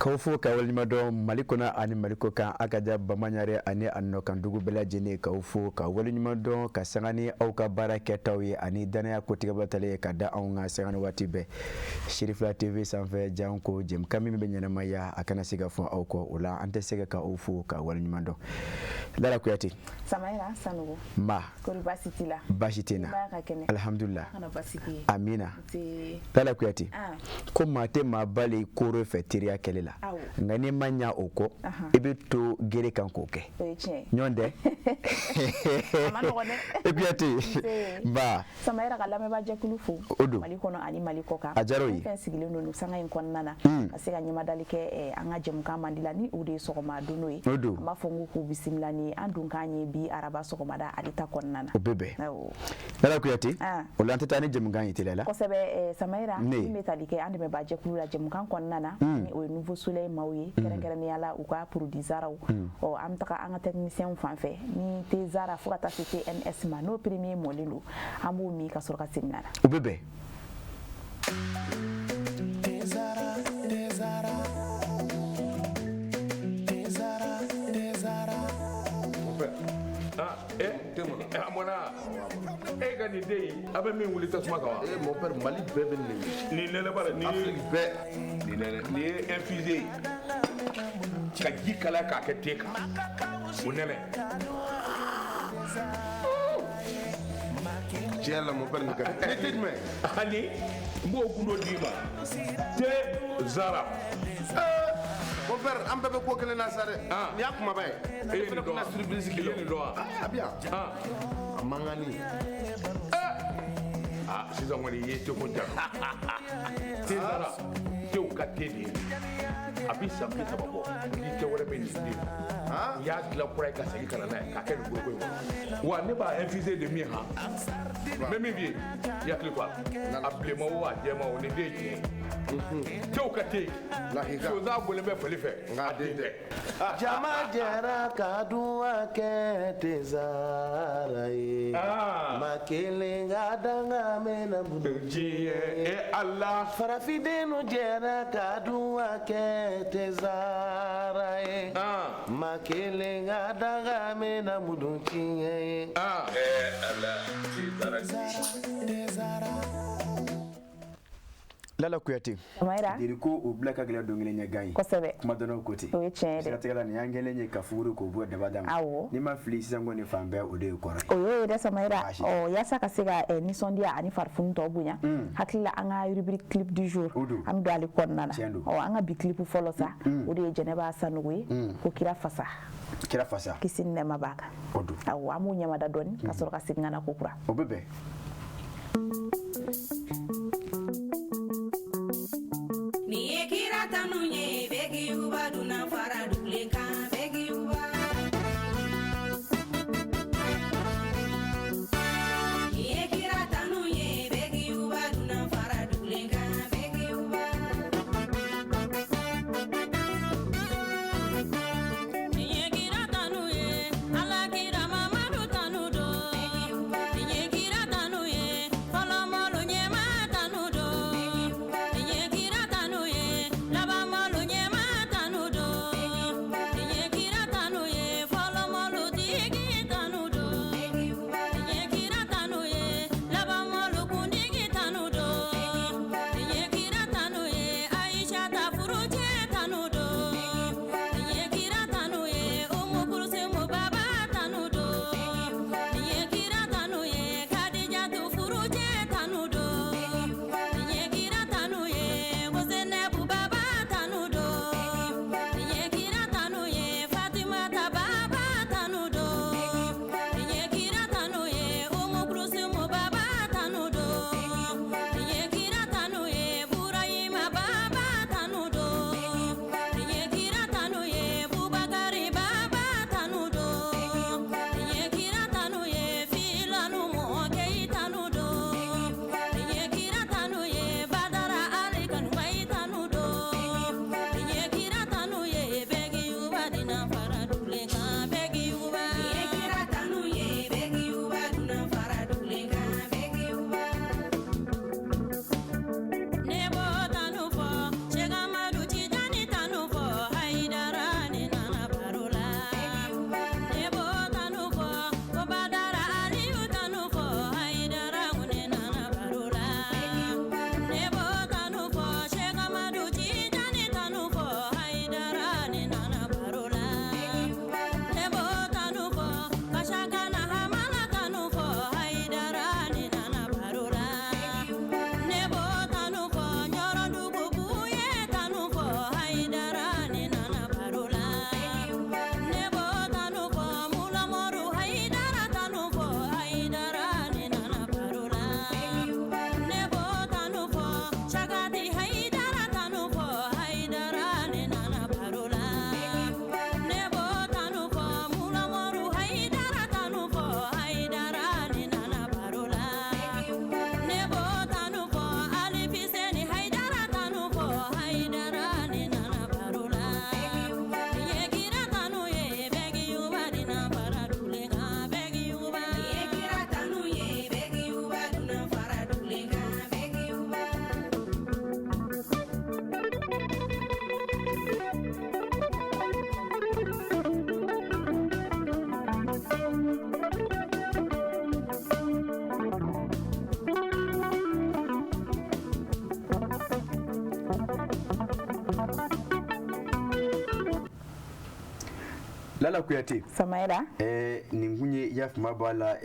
K'aw fo ka waleɲuman dɔn Mali kɔnɔ ani Mali kɔ kan, a ka ja Bamaɲare ani a nɔkandugu bɛɛ lajɛlen, k'aw fo ka waleɲuman dɔn ka sanga ni aw ka baara kɛtaw ye ani danaya kotigɛba talen ye ka da anw kan sanga ni waati bɛɛ. Sirifila TV sanfɛ, janko jɛmukan min bɛ ɲɛnamaya, a kana se ka fɔ aw kɔ, o la an tɛ se ka aw fo ka waleɲuman dɔn. Lala Kuyate. Samayira Sanogo. Ma. Kɔri baasi t'i la? Baasi tɛ n na. Denbaya ka kɛnɛ? Alhamdulillah. Ala kana baasi k'i ye. Amina. Nse. Lala Kuyate. Ko maa tɛ maa bali koro fɛ teriya kɛlɛ la. Awɔ. Nka n'i ma ɲa o kɔ, i bɛ to gere kan k'o kɛ. O ye tiɲɛ ye. Ɲɔgɔn tɛ. A ma nɔgɔn dɛ. E Kuyate. Nse. Ba. Samayira ka lamɛnbaajɛkulu fo. O don. Mali kɔnɔ ani Mali kɔ kan. A diyara o ye. Fɛn sigilen don sanga in kɔnɔna na. Ka se ka ɲɛmadali kɛ an ka jɛmukan mandi la ni o de ye sɔgɔma don ye. O don. An b'a fɔ n ko k'u bisimila ni an dunkan ye bi araba sɔgɔmada ale ta kɔnɔna na. O bɛ bɛn. Awɔ. Lala Kuyate. O la an tɛ taa ni jɛmukan ye teliya la. Kosɛbɛ Samayira. Ne. Min bɛ tali kɛ an dɛmɛbaajɛkulu la jɛmukan kɔnɔna na. Ni o ye Nouveau Soleil maaw ye. Kɛrɛnkɛrɛnnenya la u ka produit Zaraw. Ɔ an bɛ taga an ka technicien fan fɛ ni thé Zara fo ka taa se TNS ma n'o premier mɔlen don an b'o min ka sɔrɔ ka segin ka na. O bɛ bɛn. Thé Zara, thé Zara, thé Zara. Mon père. Ah, eh, a mɔna. E ka nin den in, a bɛ min wuli tasuma kan wa? Eh, mon père, Mali bɛɛ bɛ nin de. Nin nɛnɛ ba la, nin ye Afrique bɛɛ. Nin nɛnɛ, nin ye infusé ye. Ka ji kalaya k'a kɛ te kan. O nɛnɛ. Tiɲɛ la, mon père, nin ka di. Ni te jumɛn? Ani n b'o gundo d'i ma. Thé Zara. Mon père, an bɛɛ bɛ ko kelen na sa dɛ. Ah. Nin y'a kumaba ye. E ye nin Ne fana dɔn tɛna wa? surprise k'i I la. ye nin dɔn wa? Ah, a bɛ yan. Ah. A mankanni. Ah, sisan kɔni i ye teko ja. Thé Zara, tew ka te de ye. A bi san 30 bɔ. Ni te wɛrɛ bɛ nin den. U y'a dilan kura ye ka segin ka na n'a ye k'a kɛ nin foroko in kɔnɔ. Wa ne b'a infusé de min han. N bɛ min f'i ye, i hakili to a la. A bilenman o a jɛman o, nin den ye tiɲɛ ye. Tew ka te. Lahika. Sonsan bɔlen bɛ fali fɛ. Nka a den tɛ. Jama jɛra ka duwa kɛ Thé Zara ye. Ah. Ma kelen ka danga mɛnna bolo. Diɲɛ e Ala. Farafindenw jɛra ka duwa kɛ Thé Zara ye. Ah. Ma kelen ka danga mɛnna bolo tiɲɛ ye. Ah. Eh Ala, Thé Zara. Thé Zara. Lala Kuyate. Samayira. Deri ko o bila ka gɛlɛn don kelen ɲɛ gan ye. Kosɛbɛ. Kuma dɔnnaw ko ten. O ye tiɲɛ ye dɛ. Siratigɛ la nin y'an kɛlen ye ka fuguri k'o bɔ daba da ma. Awɔ. N'i ma fili sisan kɔni fan bɛɛ o de ye kɔrɔ ye. O y'o ye dɛ Samayira. Baasi tɛ. Ɔ yaasa ka se ka nisɔndiya ani farifoni tɔ bonya. Hakili la an ka rubrique clip du jour. O don. An bɛ don ale kɔnɔna na. Tiɲɛ don. Ɔ an ka bi clip fɔlɔ sa. O de ye Jɛnɛba Sanogo ye. Ko kira fasa. Kira fasa. Kisi ni nɛɛma b'a kan. O don. Awɔ an b'o ɲɛmada dɔɔni ka sɔrɔ ka segin ka na ko kura. O bɛ bɛn. Ni ye kira tanu ye bɛɛ k'i yuba dunan fara dugulen kan bɛɛ k'i yuba. Ni ye kira tanu ye bɛɛ k'i yuba dunan fara dugulen kan bɛɛ k'i yuba. Ni ye kira tanu ye, Ala kira Mamadu tanu don. Ni ye kira tanu Lala Kuyate. Samayira. Nin kun ye i y'a faamuya b'a la,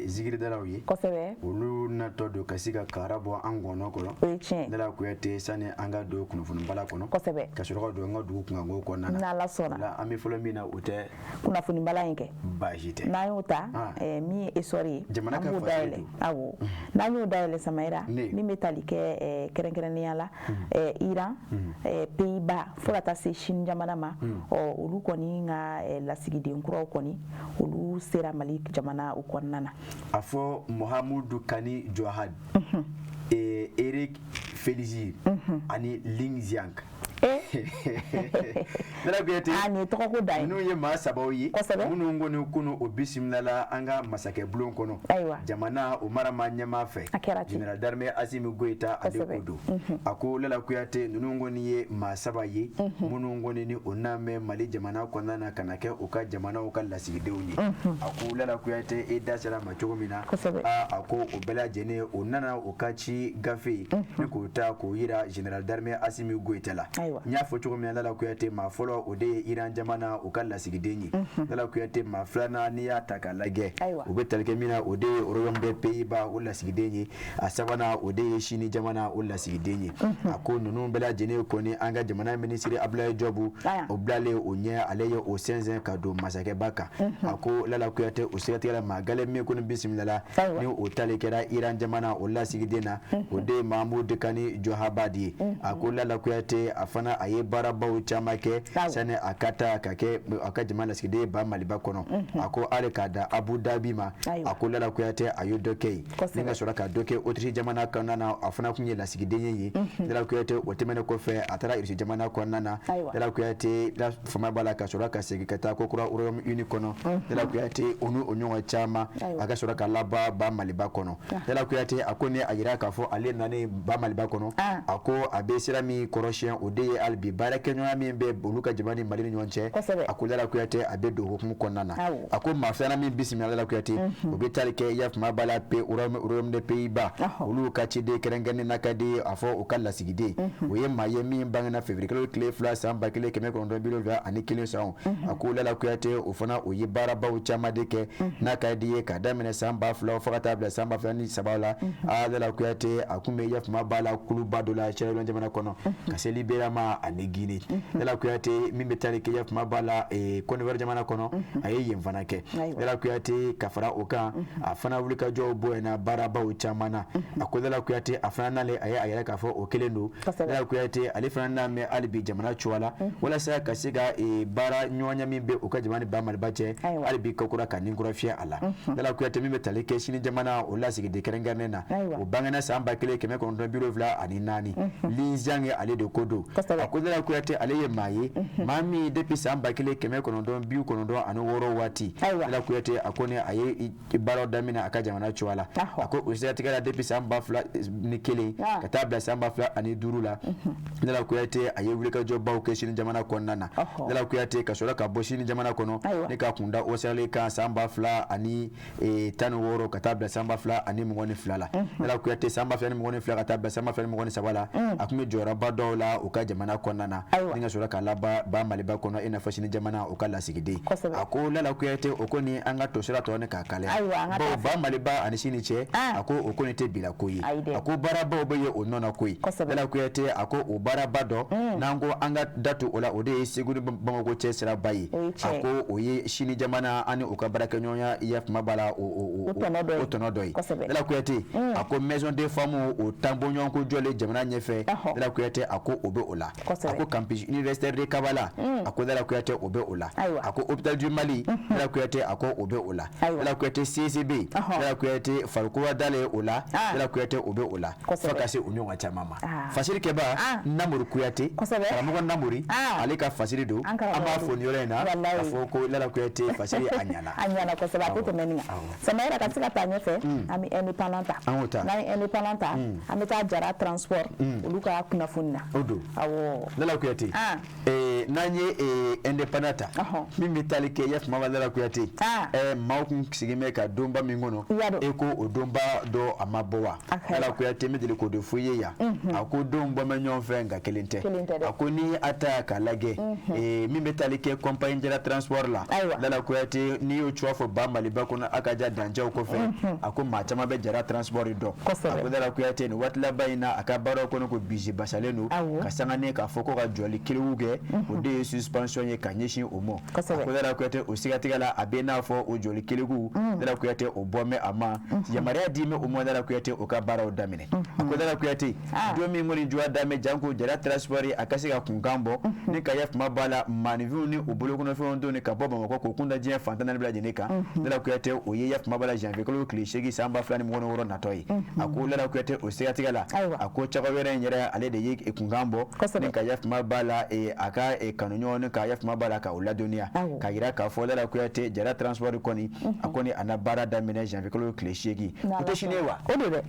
zikiridalaw ye. Kosɛbɛ. Olu natɔ don ka se ka kara bɔ an gɔnɔ kɔrɔ. O ye tiɲɛ. Lala Kuyate, sani an ka don kunnafonibala kɔnɔ. Kosɛbɛ. Ka sɔrɔ ka don an ka dugu kunkanko kɔnɔna na. N'Ala sɔnna. La an bɛ fɔlɔ min na, o tɛ. Kunnafonibala in kɛ. Baasi tɛ. N'an y'o ta, Ah. min ye essor ye. Jamana an ka b'o fasiri dayɛlɛ. don. Awɔ. N'an y'o dayɛlɛ, Samayira. Ne. Min bɛ tali kɛ kɛrɛnkɛrɛnnenya la, Iran, Pays-Bas fo ka taa se Chine jamana ma. Ɔ, olu kɔni ka lasigiden kuraw kɔni, olu sera Mali jamana o kɔnɔna na. A fɔ Mohamudou Kani Johad, Eric Felizir ani Ling Ziang. Lala Kuyate. Ah, nin ye tɔgɔko dan ye. Ninnu ye maa sabaw ye. Kosɛbɛ. Minnu kɔni kunu o bisimilala an ka masakɛ bulon kɔnɔ. Ayiwa. Jamana o marama ɲɛmaa fɛ. A kɛra ten. Général d'armée Assimi Goïta, ale Kosɛbɛ. ko don. A ko Lala Kuyate, ninnu kɔni ye maa saba ye. Minnu kɔni ni o n'a mɛn Mali jamana kɔnɔna na ka na kɛ u ka jamanaw ka lasigidenw ye. A ko Lala Kuyate, e da sera a ma cogo min na. Kosɛbɛ. Aa, a ko o bɛɛ lajɛlen o nana o ka ci gafe ye. Ni k'o ta k'o yira général d'armée Assimi Goïta la. Ayiwa. N y'a fɔ cogo min na, Lala Kuyate, maa fɔlɔ, o de ye Iran jamana o ka lasigiden ye. Lala Kuyate, maa filanan, n'i y'a ta k'a lajɛ, Ayiwa. o bɛ tali kɛ min na, o de ye Royaume des Pays-Bas o lasigiden ye. A sabanan, o de ye Chine jamana o lasigiden ye. A ko ninnu bɛɛ lajɛlen kɔni, an ka jamana minisiri Abdoulaye Diop, Aya. o bilalen o ɲɛ, ale ye o sɛnsɛn ka don masakɛba kan. A ko Lala Kuyate, o siratigɛ la, maa gale min kɔni bisimilala Ayiwa. ni o tali kɛra Iran jamana o lasigiden na, o de ye Mahmoud Kani Johabad ye. A ko Lala Kuyate, a fana a ye baarabaw caman kɛ Awɔ. sani a ka taa ka kɛ a ka jamana lasigiden ye ba Maliba kɔnɔ. A ko hali k'a da Abu Dhabi ma, Ayiwa. a ko Lala Kuyate, a ye dɔ kɛ yen. Kosɛbɛ. Ni ka sɔrɔ ka dɔ kɛ Autriche jamana kɔnɔna na, a fana tun ye lasigiden ye yen. Lala Kuyate, o tɛmɛnen kɔfɛ, a taara Russie jamana kɔnɔna na. Ayiwa. Lala Kuyate, la fama b'a la ka sɔrɔ ka segin ka taa ko kura Royaume Uni kɔnɔ. Lala Kuyate, o n'o ɲɔgɔn caman, Ayiwa. a ka sɔrɔ ka laban ba Maliba kɔnɔ. Lala Kuyate, a ko ni a yira k'a fɔ ale nanen ba Maliba kɔnɔ, Ah. a ko a bɛ sira min kɔrɔsiyɛn, o de ye hali bi baarakɛɲɔgɔnya min bɛ olu ka jamana ni Mali ni ɲɔgɔn cɛ. Kosɛbɛ. A ko Lala Kuyate, a bɛ don hukumu kɔnɔna na. Awɔ. A ko maa filanan min bisimila, Lala Kuyate, o bɛ tali kɛ i y'a faamuya b'a la pe Royaume des Pays-Bas, Ɔhɔ. olu ka ciden kɛrɛnkɛrɛnnen n'a ka di a fɔ u ka lasigiden, o ye maa ye min bangena février kalo tile 2 san 1971 san. A ko Lala Kuyate, o fana o ye baarabaw caman de kɛ n'a ka di ye, k'a daminɛ san 2000 fo ka taa bila san 2003 la. Aa, Lala Kuyate, a kun bɛ i y'a faamuya b'a la kuluba dɔ la Sierra Leone jamana kɔnɔ ka se Libéria ma ani Guinée. Lala Kuyate, min bɛ tali kɛ i y'a faamuya b'a la Côte d'Ivoire jamana kɔnɔ, a ye yen fana kɛ. Ayiwa. Lala Kuyate, ka fara o kan, a fana wulikajɔw bonyana baarabaw caman na. A ko Lala Kuyate, a fana n'ale a ye a yɛrɛ k'a fɔ o kelen don. Kosɛbɛ. Lala Kuyate, ale fana n'a mɛn hali bi jamana cogoya la walasa ka se ka baara ɲɔgɔnya min bɛ u ka jamana ni ba Maliba cɛ, Ayiwa. hali bi kokura ka nin kura fiyɛ a la. Lala Kuyate, min bɛ tali kɛ sini jamana o lasigiden kɛrɛnkɛrɛnnen na, Ayiwa. o bangena san 1974, Lin Zhang ye ale de ko don. Kosɛbɛ. A ko Lala Kuyate, ale ye maa ye, maa min depuis san 1996 waati, Ayiwa. Lala Kuyate, a ko ni a ye baaraw daminɛ a ka jamana cogoya la. Ahɔ. A ko o siratigɛ la, depuis san 2001 Ah. ka taa bila san 2005 la, Lala Kuyate, a ye wulikajɔbaw kɛ sini jamana kɔnɔna na. Ɔhɔ. Lala Kuyate, ka sɔrɔ ka bɔ sini jamana kɔnɔ Ayiwa. ne ka kunda Australie kan san 2016 ka taa bila san 2022 la. Lala Kuyate, san 2022 ka taa bila san 2023 la, a tun bɛ jɔyɔrɔba dɔw la u ka jamana kɔnɔna na Ayiwa. ni ka sɔrɔ ka laban ba Maliba kɔnɔ i n'a fɔ sini jamana u ka lasigiden. Kosɛbɛ. A ko Lala Kuyate, o ko ni an ka tosira tɔ ni k'a kalaya, Ayiwa, an ka bawo taa fɛ. ba Maliba ani sini cɛ, Ah. a ko o ko nin tɛ bila ko ye. Ayi dɛ. A ko baarabaw bɛ ye o nɔ na koyi. Kosɛbɛ. Lala Kuyate, a ko o baaraba dɔ n'an ko an ka da to o la, o de ye Segu ni Bamakɔ cɛ siraba ye. O ye tiɲɛ A ye. ko o ye sini jamana ani u ka baarakɛɲɔgɔnya i y'a faamuya b'a la O tɔnɔ dɔ ye. o tɔnɔ dɔ ye. Kosɛbɛ. Lala Kuyate, a ko maison des femmes, o tanbɔɲɔgɔnko jɔlen jamana ɲɛfɛ, Ɔhɔ. Lala Kuyate, a ko o bɛ o la. Kosɛbɛ. A ko campus universitaire de Kabala, a ko Lala Kuyate, o bɛ o la. Ayiwa. A ko hôpital du Mali, Lala Kuyate, a ko o bɛ o la. Ayiwa. Lala Kuyate, CCB, Ɔhɔ. Lala Kuyate, farikolo dalen o la. Ah. Lala Kuyate, o bɛ o la. Kosɛbɛ. Fo ka se o ɲɔgɔn caman ma. Ah. Fasiri kɛba Ah. Namori Kuyate, Kosɛbɛ. karamɔgɔ Namori, Ah. ale ka fasiri don. An karamɔgɔ An b'a don. fo nin yɔrɔ in na Walayi. k'a fɔ ko Lala Kuyate, fasiri a ɲɛna. A ɲɛna kosɛbɛ, a tɛ Awɔ. tɛmɛ nin kan. Awɔ. Samayira, ka se ka taa ɲɛfɛ, an bɛ indépendant ta. An k'o ta. N'an ye indépendant ta, an bɛ taa Jara transport olu ka kunnafoni na. O don. Awɔ. Lala Kuyate, Ah. N'an ye Indépendant ta, min bɛ tali kɛ yafama Lala Kuyate, maaw kun sigilen bɛ ka donba min kɔnɔ, e ko o donba dɔ a ma bɔ wa? Lala Kuyate, n bɛ deli k'o de fɔ i ye yan. A ko denw bɔ bɛ ɲɔgɔn fɛ, nka kelen tɛ. A ko n'i a ta k'a lajɛ, min bɛ tali kɛ compagnie Jara Transport la, Lala Kuyate, n'i y'o tɔgɔ fɔ ba Maliba kɔnɔ, a ka ja dancɛw kɔfɛ, a ko maa caman bɛ Jara Transport dɔn. A ko Lala Kuyate, nin waati laban in na, a ka baaraw kɔnɔ ko bisi basalen don ka sanga ni k'a fɔ ko ka jɔli kelewu kɛ, o de ye suspension ye ka ɲɛsin o ma. A ko Lala Kuyate, o sigatigɛ la, a bɛ n'a fɔ o jɔli keleku, Lala Kuyate, o bɔ mɛn a ma yamaruya di mɛ o ma, Lala Kuyate, o ka baaraw daminɛ. A ko Lala Kuyate, don min kɔni juwa daminɛ, janko Jara Transport a ka se ka kunkan bɔ ni ka yafama b'a la maaninfinw ni u bolokɔnɔfɛnw donni ka bɔ Bamakɔ k'o kun da diɲɛ fan 14 bɛɛ lajɛlen kan, Lala Kuyate, o ye yafama b'a la janvier kalo tile 8 san 2026 natɔ ye. A ko Lala Kuyate, o sigatigɛ la, a ko cakɛ wɛrɛ in yɛrɛ, ale de ye kunkan bɔ ni ka yafama b'a la a ka kanuɲɔgɔn ni ka yafama b'a la ka o ladɔnniya ka yira k'a fɔ Lala Kuyate, Jara Transport kɔni, a kɔni a na baara daminɛ janvier kalo tile 8. O tɛ sini ye wa?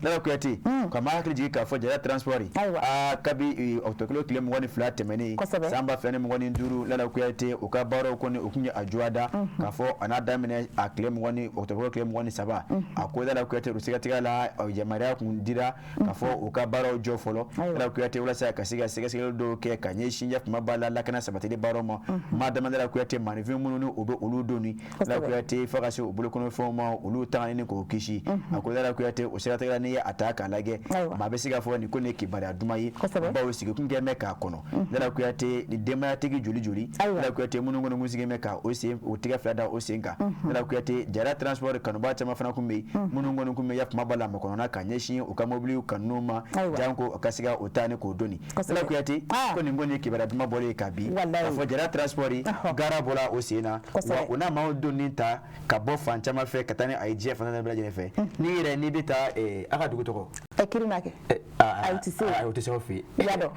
Lala Kuyate, ka maa hakili jigin k'a fɔ Jara Transport, aa, kabi octobre kalo tile 22 tɛmɛnen san 2025, Lala Kuyate, u ka baaraw kɔni, u kun ye a juwa da k'a fɔ a n'a daminɛ a tile 20 ni octobre kalo tile 23. A ko Lala Kuyate, u sɛgɛtigɛ la, yamaruya kun dira k'a fɔ u ka baaraw jɔ fɔlɔ, Lala Kuyate, walasa ka se ka sɛgɛsɛgɛli dɔw kɛ ka ɲɛsin yafama b'a la lakana sabatili baaraw ma. Maa dama, Lala Kuyate, maaninfin minnu ni u bɛ olu donni, Lala Kuyate, fo ka se u bolokɔnɔfɛnw ma, olu tanga ni k'o kisi. A ko Lala Kuyate, o siratigɛ la, n'i ye a ta k'a lajɛ, maa bɛ se k'a fɔ nin ko nin ye kibaruya duman ye, bawo sigikun kɛ bɛ k'a kɔnɔ, Lala Kuyate, ni denbayatigi joli joli, Lala Kuyate, minnu kɔni kun sigilen bɛ ka o sen o tigɛ fila da o sen kan. Lala Kuyate, Jara Transport kanubaa caman fana kun bɛ yen, minnu kɔni kun bɛ yafama b'a la makɔnɔna ka ɲɛsin u ka mobiliw kanu ma, janko ka se ka o ta ni k'o donni. Lala Kuyate, ko nin kɔni ye kibaruya duman bɔlen ye ka bi k'a fɔ Jara Transport gara bɔra o sen na, wa u n'a maaw donni ta ka bɔ fan caman fɛ ka taa ni a ye diɲɛ fan bɛɛ lajɛlen fɛ. N'i yɛrɛ n'i bɛ taa a ka dugu tɔgɔ Kirina kɛ. Ayi, u tɛ se. O tɛ se aw fɛ yen. I y'a dɔn.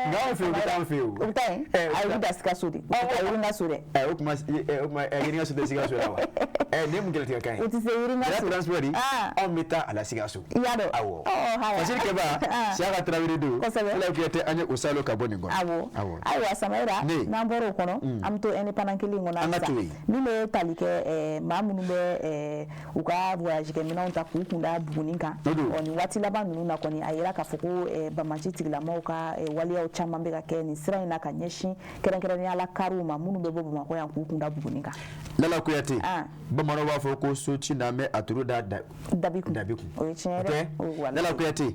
Nka anw fɛ yen, u bɛ taa an fɛ yen o. U bɛ taa yen. Ayi, u bɛ da Sikaso de. U tɛ taa Yirimajɔ dɛ. O tuma Yirimajɔ tɛ Sikaso la wa? Nin ye mun kɛlɛtigɛ kan ye? U tɛ se Yirimajɔ. Jara Transport, anw bɛ taa a la Sikaso. I y'a dɔn. Awɔ. Ɔ haya. Fasiri Kɛba, Siyaka Tarawele don. Ala Kuyate, an ye o salo ka bɔ nin kɔnɔ. Awɔ. Ayiwa Samayira, n'an bɔra o kɔnɔ, an bɛ to Indépendant kelen in kɔnɔ An ka to yen. Min bɛ tali kɛ maa minnu bɛ u ka voyage kɛ minɛnw ta k'u kun da Buguni kan. Ɔ nin waati laban ninnu na kɔni, a yira k'a fɔ ko banbaanci tigilamɔgɔw ka waleyaw caman bɛ ka kɛ nin sira in na ka ɲɛsin kɛrɛnkɛrɛnnenya la kariw ma minnu bɛ bɔ Bamakɔ yan k'u kun da Buguni kan. Lala Kuyate, bamananw b'a fɔ ko so ci na bɛ a turu da dabi kun. Dabi kun. O ye tiɲɛ ye dɛ. Lala Kuyate,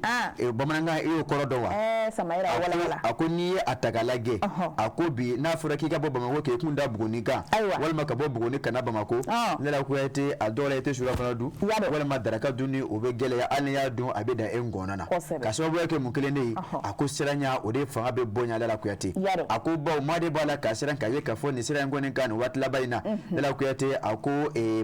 bamanankan, i y'o kɔrɔ dɔn wa? Samayira, wala wala. A ko n'i ye a ta k'a lajɛ, a ko bi n'a fɔra k'i ka bɔ Bamakɔ k'i kun da Buguni kan, walima ka bɔ Buguni ka na Bamakɔ, Lala Kuyate, a dɔw la i tɛ surafana dun, walima daraka dunni o bɛ gɛlɛya, hali n'i y'a dun, a bɛ dan e ngɔnɔ na. Ka sababuya kɛ mun kelen de ye? A ko siranya o de fanga bɛ bonya, Lala Kuyate. A ko bawo maa de b'a la ka siran k'a ye k'a fɔ nin sira in kɔni kan nin waati laban in na, Lala Kuyate, a ko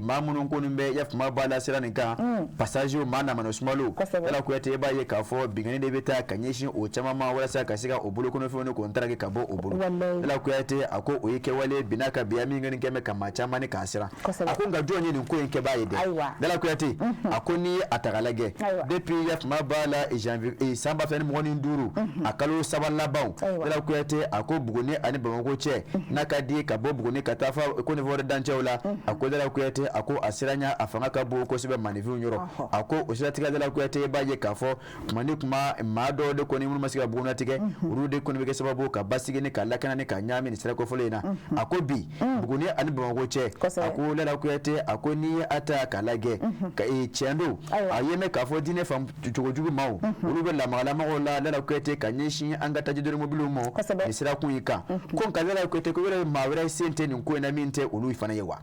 maa minnu kɔni bɛ yafama b'a la sira nin kan, passager, maa namana sumalo, Lala Kuyate, i b'a ye k'a fɔ binkanni de bɛ taa ka ɲɛsin o caman ma walasa ka se ka o bolokɔnɔfɛnw ni k'o ntaraki ka bɔ o bolo. Lala Kuyate, a ko o ye kɛwale binna ka biya min kɔni kɛ bɛ ka maa caman ni k'a siran. A ko nka jɔn ye nin ko in kɛbaa ye dɛ? Lala Kuyate, a ko n'i ye a ta k'a lajɛ, depuis yafama b'a la janvier san 2025 a kalo 3 labanw, Lala Kuyate, a ko Buguni ani Bamakɔ cɛ, n'a ka di ka bɔ Buguni ka taa fɔ Côte d'Ivoire dancɛw la, a ko Lala Kuyate, a ko a siranya a fanga ka bon kosɛbɛ maaninfinw yɔrɔ. A ko o siratigɛ, Lala Kuyate, i b'a ye k'a fɔ tuma ni tuma, maa dɔw de kɔni minnu ma se ka bugunnatigɛ, olu de kɔni bɛ kɛ sababu ka basigi ni ka lakana ni ka ɲaami nin sira kofɔlen in na. A ko bi Buguni ani Bamakɔ cɛ, a ko Lala Kuyate, a ko n'i ye a ta k'a lajɛ, tiɲɛ don, a ye mɛn k'a fɔ diinɛ fan cogojugu maaw, olu bɛ lamagalamaw la, Lala Kuyate, ka ɲɛsin an ka taji doni mobiliw ma nin sira kun in kan. Ko nka Lala Kuyate, ko yɔrɔ maa wɛrɛ sen tɛ nin ko in na min tɛ olu fana ye wa?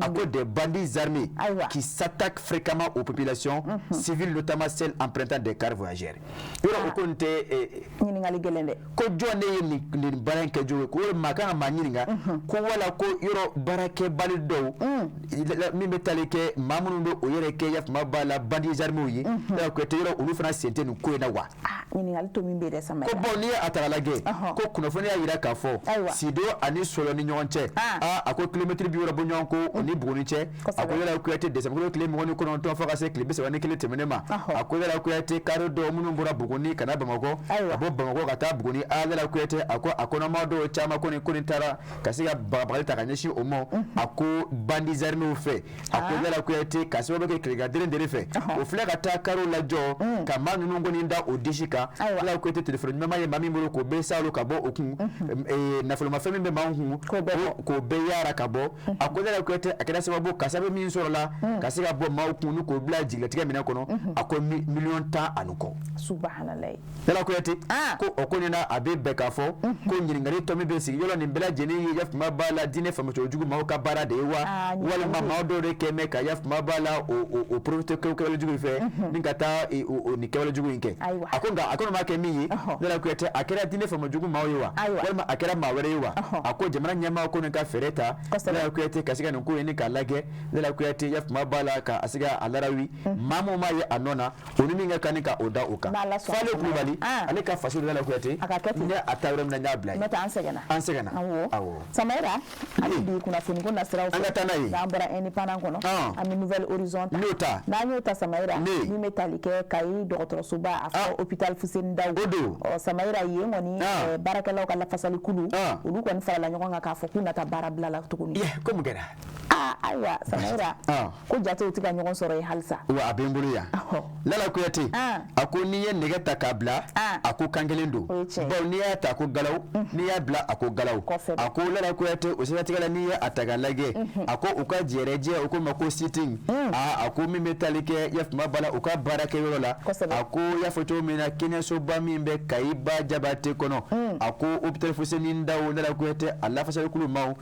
A ko des bandits armés qui s'attaquent fréquemment aux populations civiles, notamment celles empruntant des cars voyageurs. Yɔrɔ o ko nin tɛ Ɲininkali gɛlɛn dɛ. Ko jɔn de ye nin baara in kɛ cogo ye? Ko maa kan ka maa ɲininka ko wala ko yɔrɔ baarakɛbali dɔw min bɛ tali kɛ maa minnu bɛ o yɛrɛ kɛ yafama b'a la bandits armés ye. Lala Kuyate, yɔrɔ olu fana sen tɛ nin ko in na wa? Ɲininkali to min bɛ dɛ, Samayira. Ko bon, n'i ye a ta k'a lajɛ, ko kunnafoni y'a jira k'a fɔ Sido ani Sɔlɔ ni ɲɔgɔn cɛ, a ko kilomɛtiri 60 bɔ ɲɔgɔn ko o ni Buguni cɛ. A ko Lala Kuyate, décembre tile 29 fo ka se tile 31 tɛmɛnen ma, a ko Lala Kuyate, kari dɔw minnu bɔra Buguni ka na Bamakɔ, ka bɔ Bamakɔ ka taa Buguni, Lala Kuyate, a ko a kɔnɔma dɔw caman ko nin taara ka se ka bagabagali ta ka ɲɛsin o ma, a ko bandits armés fɛ. A ko Lala Kuyate, ka sababu kɛ tilegan dere fɛ, o filɛ ka taa kariw lajɔ ka maa ninnu kɔni da o disi kan. Lala Kuyate, telefɔni ɲuman ye maa min bolo, k'o bɛɛ salo ka bɔ o kun, nafolomafɛn min bɛ maa kun, k'o bɛɛ yaara ka bɔ. A ko Lala Kuyate, a kɛra sababu kasabi min sɔrɔla ka se ka bɔ maaw kun ni k'o bila jigilatigɛ minɛ kɔnɔ, a ko miliyɔn 10 ani kɔ. Subahanallahi. Lala Kuyate, ko o ko nin na, a bɛ bɛn k'a fɔ ko ɲininkali tɔ min bɛ sigi, yɔrɔ nin bɛɛ lajɛlen ye yafama b'a la diinɛ faamucogo jugu maaw ka baara de ye wa, walima maa dɔw de kɛ mɛ ka yafama b'a la o profiter kɛwale jugu in fɛ ni ka taa nin kɛwale jugu in kɛ. A ko nka a kɔni ma kɛ min ye, Lala Kuyate, a kɛra diinɛ faamu jugu maaw ye wa, walima a kɛra maa wɛrɛ ye wa? A ko jamana ɲɛmaaw ko nin ka fɛɛrɛ ta, Lala Kuyate, ka se ka nin ko in ni k'a lajɛ, Lala Kuyate, yafama b'a la ka se ka a larawi maa mun m'a ye a nɔ na, o ni min ka kan ka o da o kan. Fale Kulubali, ale ka faso Lala Kuyate, n ye a ta yɔrɔ min na, n y'a bila yen. N'o tɛ an sɛgɛnna. An sɛgɛnna. Awɔ. Samayira, hali bi kunnafoni ko nasiraw fɛ. An ka taa n'a ye. N'an bɔra Indépendant kɔnɔ, an bɛ Nouvel Horizon ta. N'o ta. N'an y'o ta, Samayira, min bɛ tali kɛ Kayi dɔgɔtɔrɔsoba, a fɔ hôpital Fuseni Dawu. O don. Ɔ Samayira, yen kɔni baarakɛlaw ka lafasali kulu, olu kɔni farala ɲɔgɔn kan k'a fɔ k'u na taa baara bila la tuguni. Ko mun kɛra? Ayiwa Samayira, ko jatew tɛ ka ɲɔgɔn sɔrɔ yen halisa. Wa a bɛ n bolo yan. Lala Kuyate, a ko n'i ye nɛgɛ ta k'a bila, a ko kan kelen don, bawo n'i y'a ta ko galaw, n'i y'a bila a ko galaw. A ko Lala Kuyate, o siratigɛ la, n'i ye a ta k'a lajɛ, a ko u ka jɛrɛjɛ, u ko ma ko sit-in, a ko min bɛ tali kɛ yafama b'a la u ka baarakɛyɔrɔ la, a ko y'a fɔ cogo min na, kɛnɛyasoba min bɛ Kayi ba Jabate kɔnɔ, a ko hôpital Fuseni Dawu, Lala Kuyate, a lafasalikulu maaw,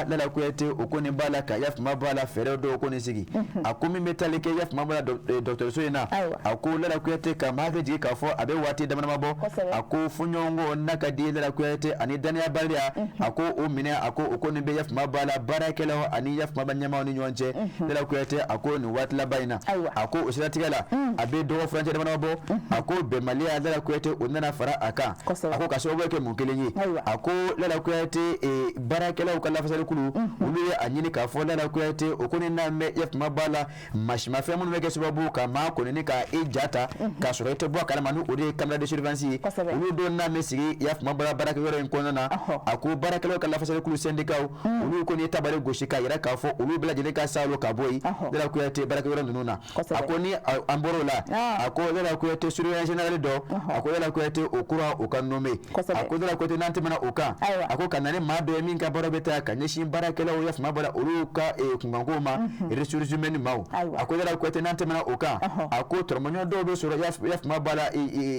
Lala Kuyate, o ko nin b'a la ka yafama b'a la fɛɛrɛ dɔw ko nin sigi. A ko min bɛ tali kɛ yafama b'a la dɔgɔtɔrɔso in na, a ko Lala Kuyate, ka maa hakili jigin k'a fɔ a bɛ waati damadama bɔ, a ko fɔɲɔgɔnkɔ n'a ka di Lala Kuyate ani danayabaliya, a ko o minɛ, a ko o ko nin bɛ yafama b'a la baarakɛlaw ani yafama b'a ɲɛmaaw ni ɲɔgɔn cɛ. Lala Kuyate, a ko nin waati laban in na, a ko o siratigɛ la, a bɛ dɔgɔ furancɛ damadama bɔ, a ko bɛnbaliya, Lala Kuyate, o nana fara a kan. A ko ka sababu kɛ mun kelen ye, a ko Lala Kuyate, baarakɛlaw ka lafasalikulu, olu ye a ɲini k'a fɔ Lala Kuyate, o ko ni n'a mɛn yafama b'a la masimafɛn minnu bɛ kɛ sababu ka maa kɔni ni ka e ja ta k'a sɔrɔ i tɛ bɔ a kalama, ni o de ye caméra de surveillance ye, olu don n'a bɛ sigi yafama b'a la baarakɛyɔrɔ in kɔnɔna na. A ko baarakɛlaw ka lafasalikulu syndicat, olu kɔni ye tabali gosi k'a yira k'a fɔ olu bɛɛ lajɛlen ka salo ka bɔ yen, Lala Kuyate, baarakɛyɔrɔ ninnu na. A ko ni an bɔr'o la, a ko Lala Kuyate, surveillant général dɔ, a ko Lala Kuyate, o kura o ka nommé. A ko Lala Kuyate, n'an tɛmɛna o kan, a ko ka na ni maa dɔ ye min ka baara bɛ taa ka ɲɛsin baarakɛlaw yafama b'a la olu ka kunkankow ma, ressources humaines maaw. A ko Lala Kuyate, n'an tɛmɛna o kan, a ko tɔrɔmɔɲɔ dɔw bɛ sɔrɔ yafama b'a la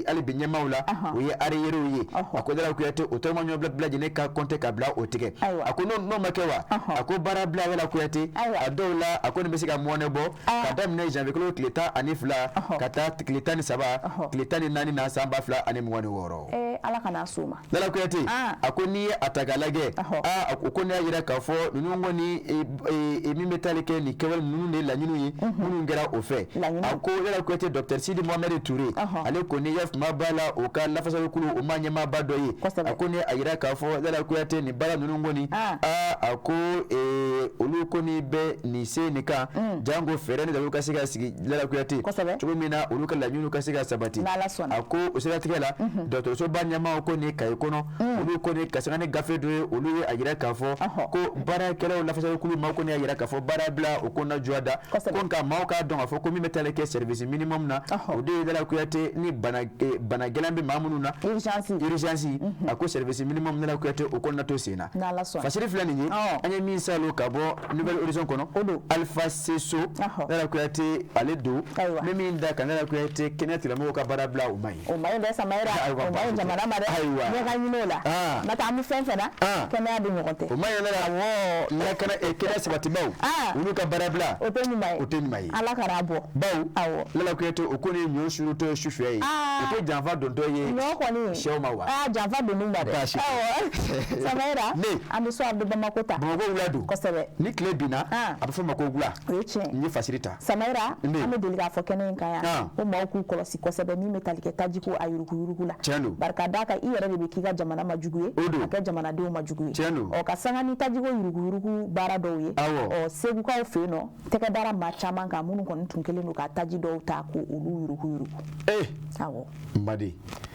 hali bi ɲɛmaaw la, o ye arriérés ye. A ko Lala Kuyate, o tɔrɔmɔɲɔ bɛɛ lajɛlen ka compter ka bila o tigɛ. A ko n'o ma kɛ wa, a ko baara bila Lala Kuyate, a dɔw la, a ko nin bɛ se ka mɔnɛ bɔ ka daminɛ janvier kalo tile 12 ka taa tile 13, tile 14 na san 2026. Ala kana s'o ma. Lala Kuyate, a ko n'i ye a ta k'a lajɛ, o ko ne y'a jira k'a fɔ ninnu kɔni min bɛ tali kɛ nin kɛwale ninnu de ye laɲiniw ye minnu kɛra o fɛ. A ko Lala Kuyate, docteur Sidi Mohamed Touré, ale kɔni yafama b'a la o ka lafasalikulu o ma ɲɛmaaba dɔ ye. A ko ne a jira k'a fɔ Lala Kuyate, nin baara ninnu kɔni, a ko olu kɔni bɛ nin se nin kan, jango fɛɛrɛ ni dabaliw ka se ka sigi Lala Kuyate cogo min na olu ka laɲiniw ka se ka sabati. A ko o siratigɛ la, dɔgɔtɔrɔsoba ɲɛmaaw kɔni Kayi kɔnɔ, olu kɔni ka sanga ni gafe dɔ ye, olu ye a jira k'a fɔ ko baarakɛlaw lafasalikulu maaw kɔni y'a jira k'a fɔ baara bila o ko na juwa da, ko nka maaw k'a dɔn k'a fɔ ko min bɛ taali kɛ service minimum na, o de ye Lala Kuyate ni bana gɛlɛn bɛ maa minnu na, urgence, a ko service minimum Lala Kuyate, o ko na to sen na. Fasiri filɛ nin ye, an ye min salo ka bɔ Nouvel Horizon kɔnɔ, Alpha Seso, Lala Kuyate, ale don ne min da kan Lala Kuyate, kɛnɛya tigilamɔgɔw ka baara bila o ma ɲi. O ma ɲi dɛ Samayira, o ma ɲi jamana ma dɛ. Ayiwa, ɲɛ ka ɲini o la. N'o tɛ an bɛ fɛn fɛn na, kɛnɛya de ɲɔgɔn tɛ. O ma ɲi dɛ. Awɔ, lakana kɛnɛya Lakana sabatibaw, olu ka baara bila, o tɛ ɲuman ye, o tɛ ɲuman ye. Ala kana bɔ. Bawo, awɔ, Lala Kuyate, o ko ni ɲɔ surutɔ ye sufɛ ye, o tɛ janfa dontɔ ye ɲɔ kɔni sɛw ma wa? Aa, janfa donn'u ma dɛ. Baasi tɛ. Awɔ, Samayira, Ne. an bɛ Soir de Bamako ta. Bamakɔ wula don. Kosɛbɛ. Ni tile binna, a bɛ fɔ o ma ko wula. O ye tiɲɛ. N ye fasiri ta. Samayira, Ne. an bɛ deli k'a fɔ kɛnɛ in kan yan ko maaw k'u kɔlɔsi kosɛbɛ min bɛ tali kɛ tajiko a yuruguyurugu la. Tiɲɛ don. Bari ka d'a kan, i yɛrɛ de bɛ k'i ka jamana ma jugu ye, O don. a kɛ jamanadenw ma jugu ye. Tiɲɛ don. Ɔ, ka sanga ni tajiko yuruguyurugu baara dɔw ye. Awɔ. Ɔ, Segukaw fɛ yen nɔ, tɛgɛ dara maa caman kan minnu kɔni tun kɛlen don ka taji dɔw ta k'olu yuruguyurugu. Ee. Awɔ. N baden.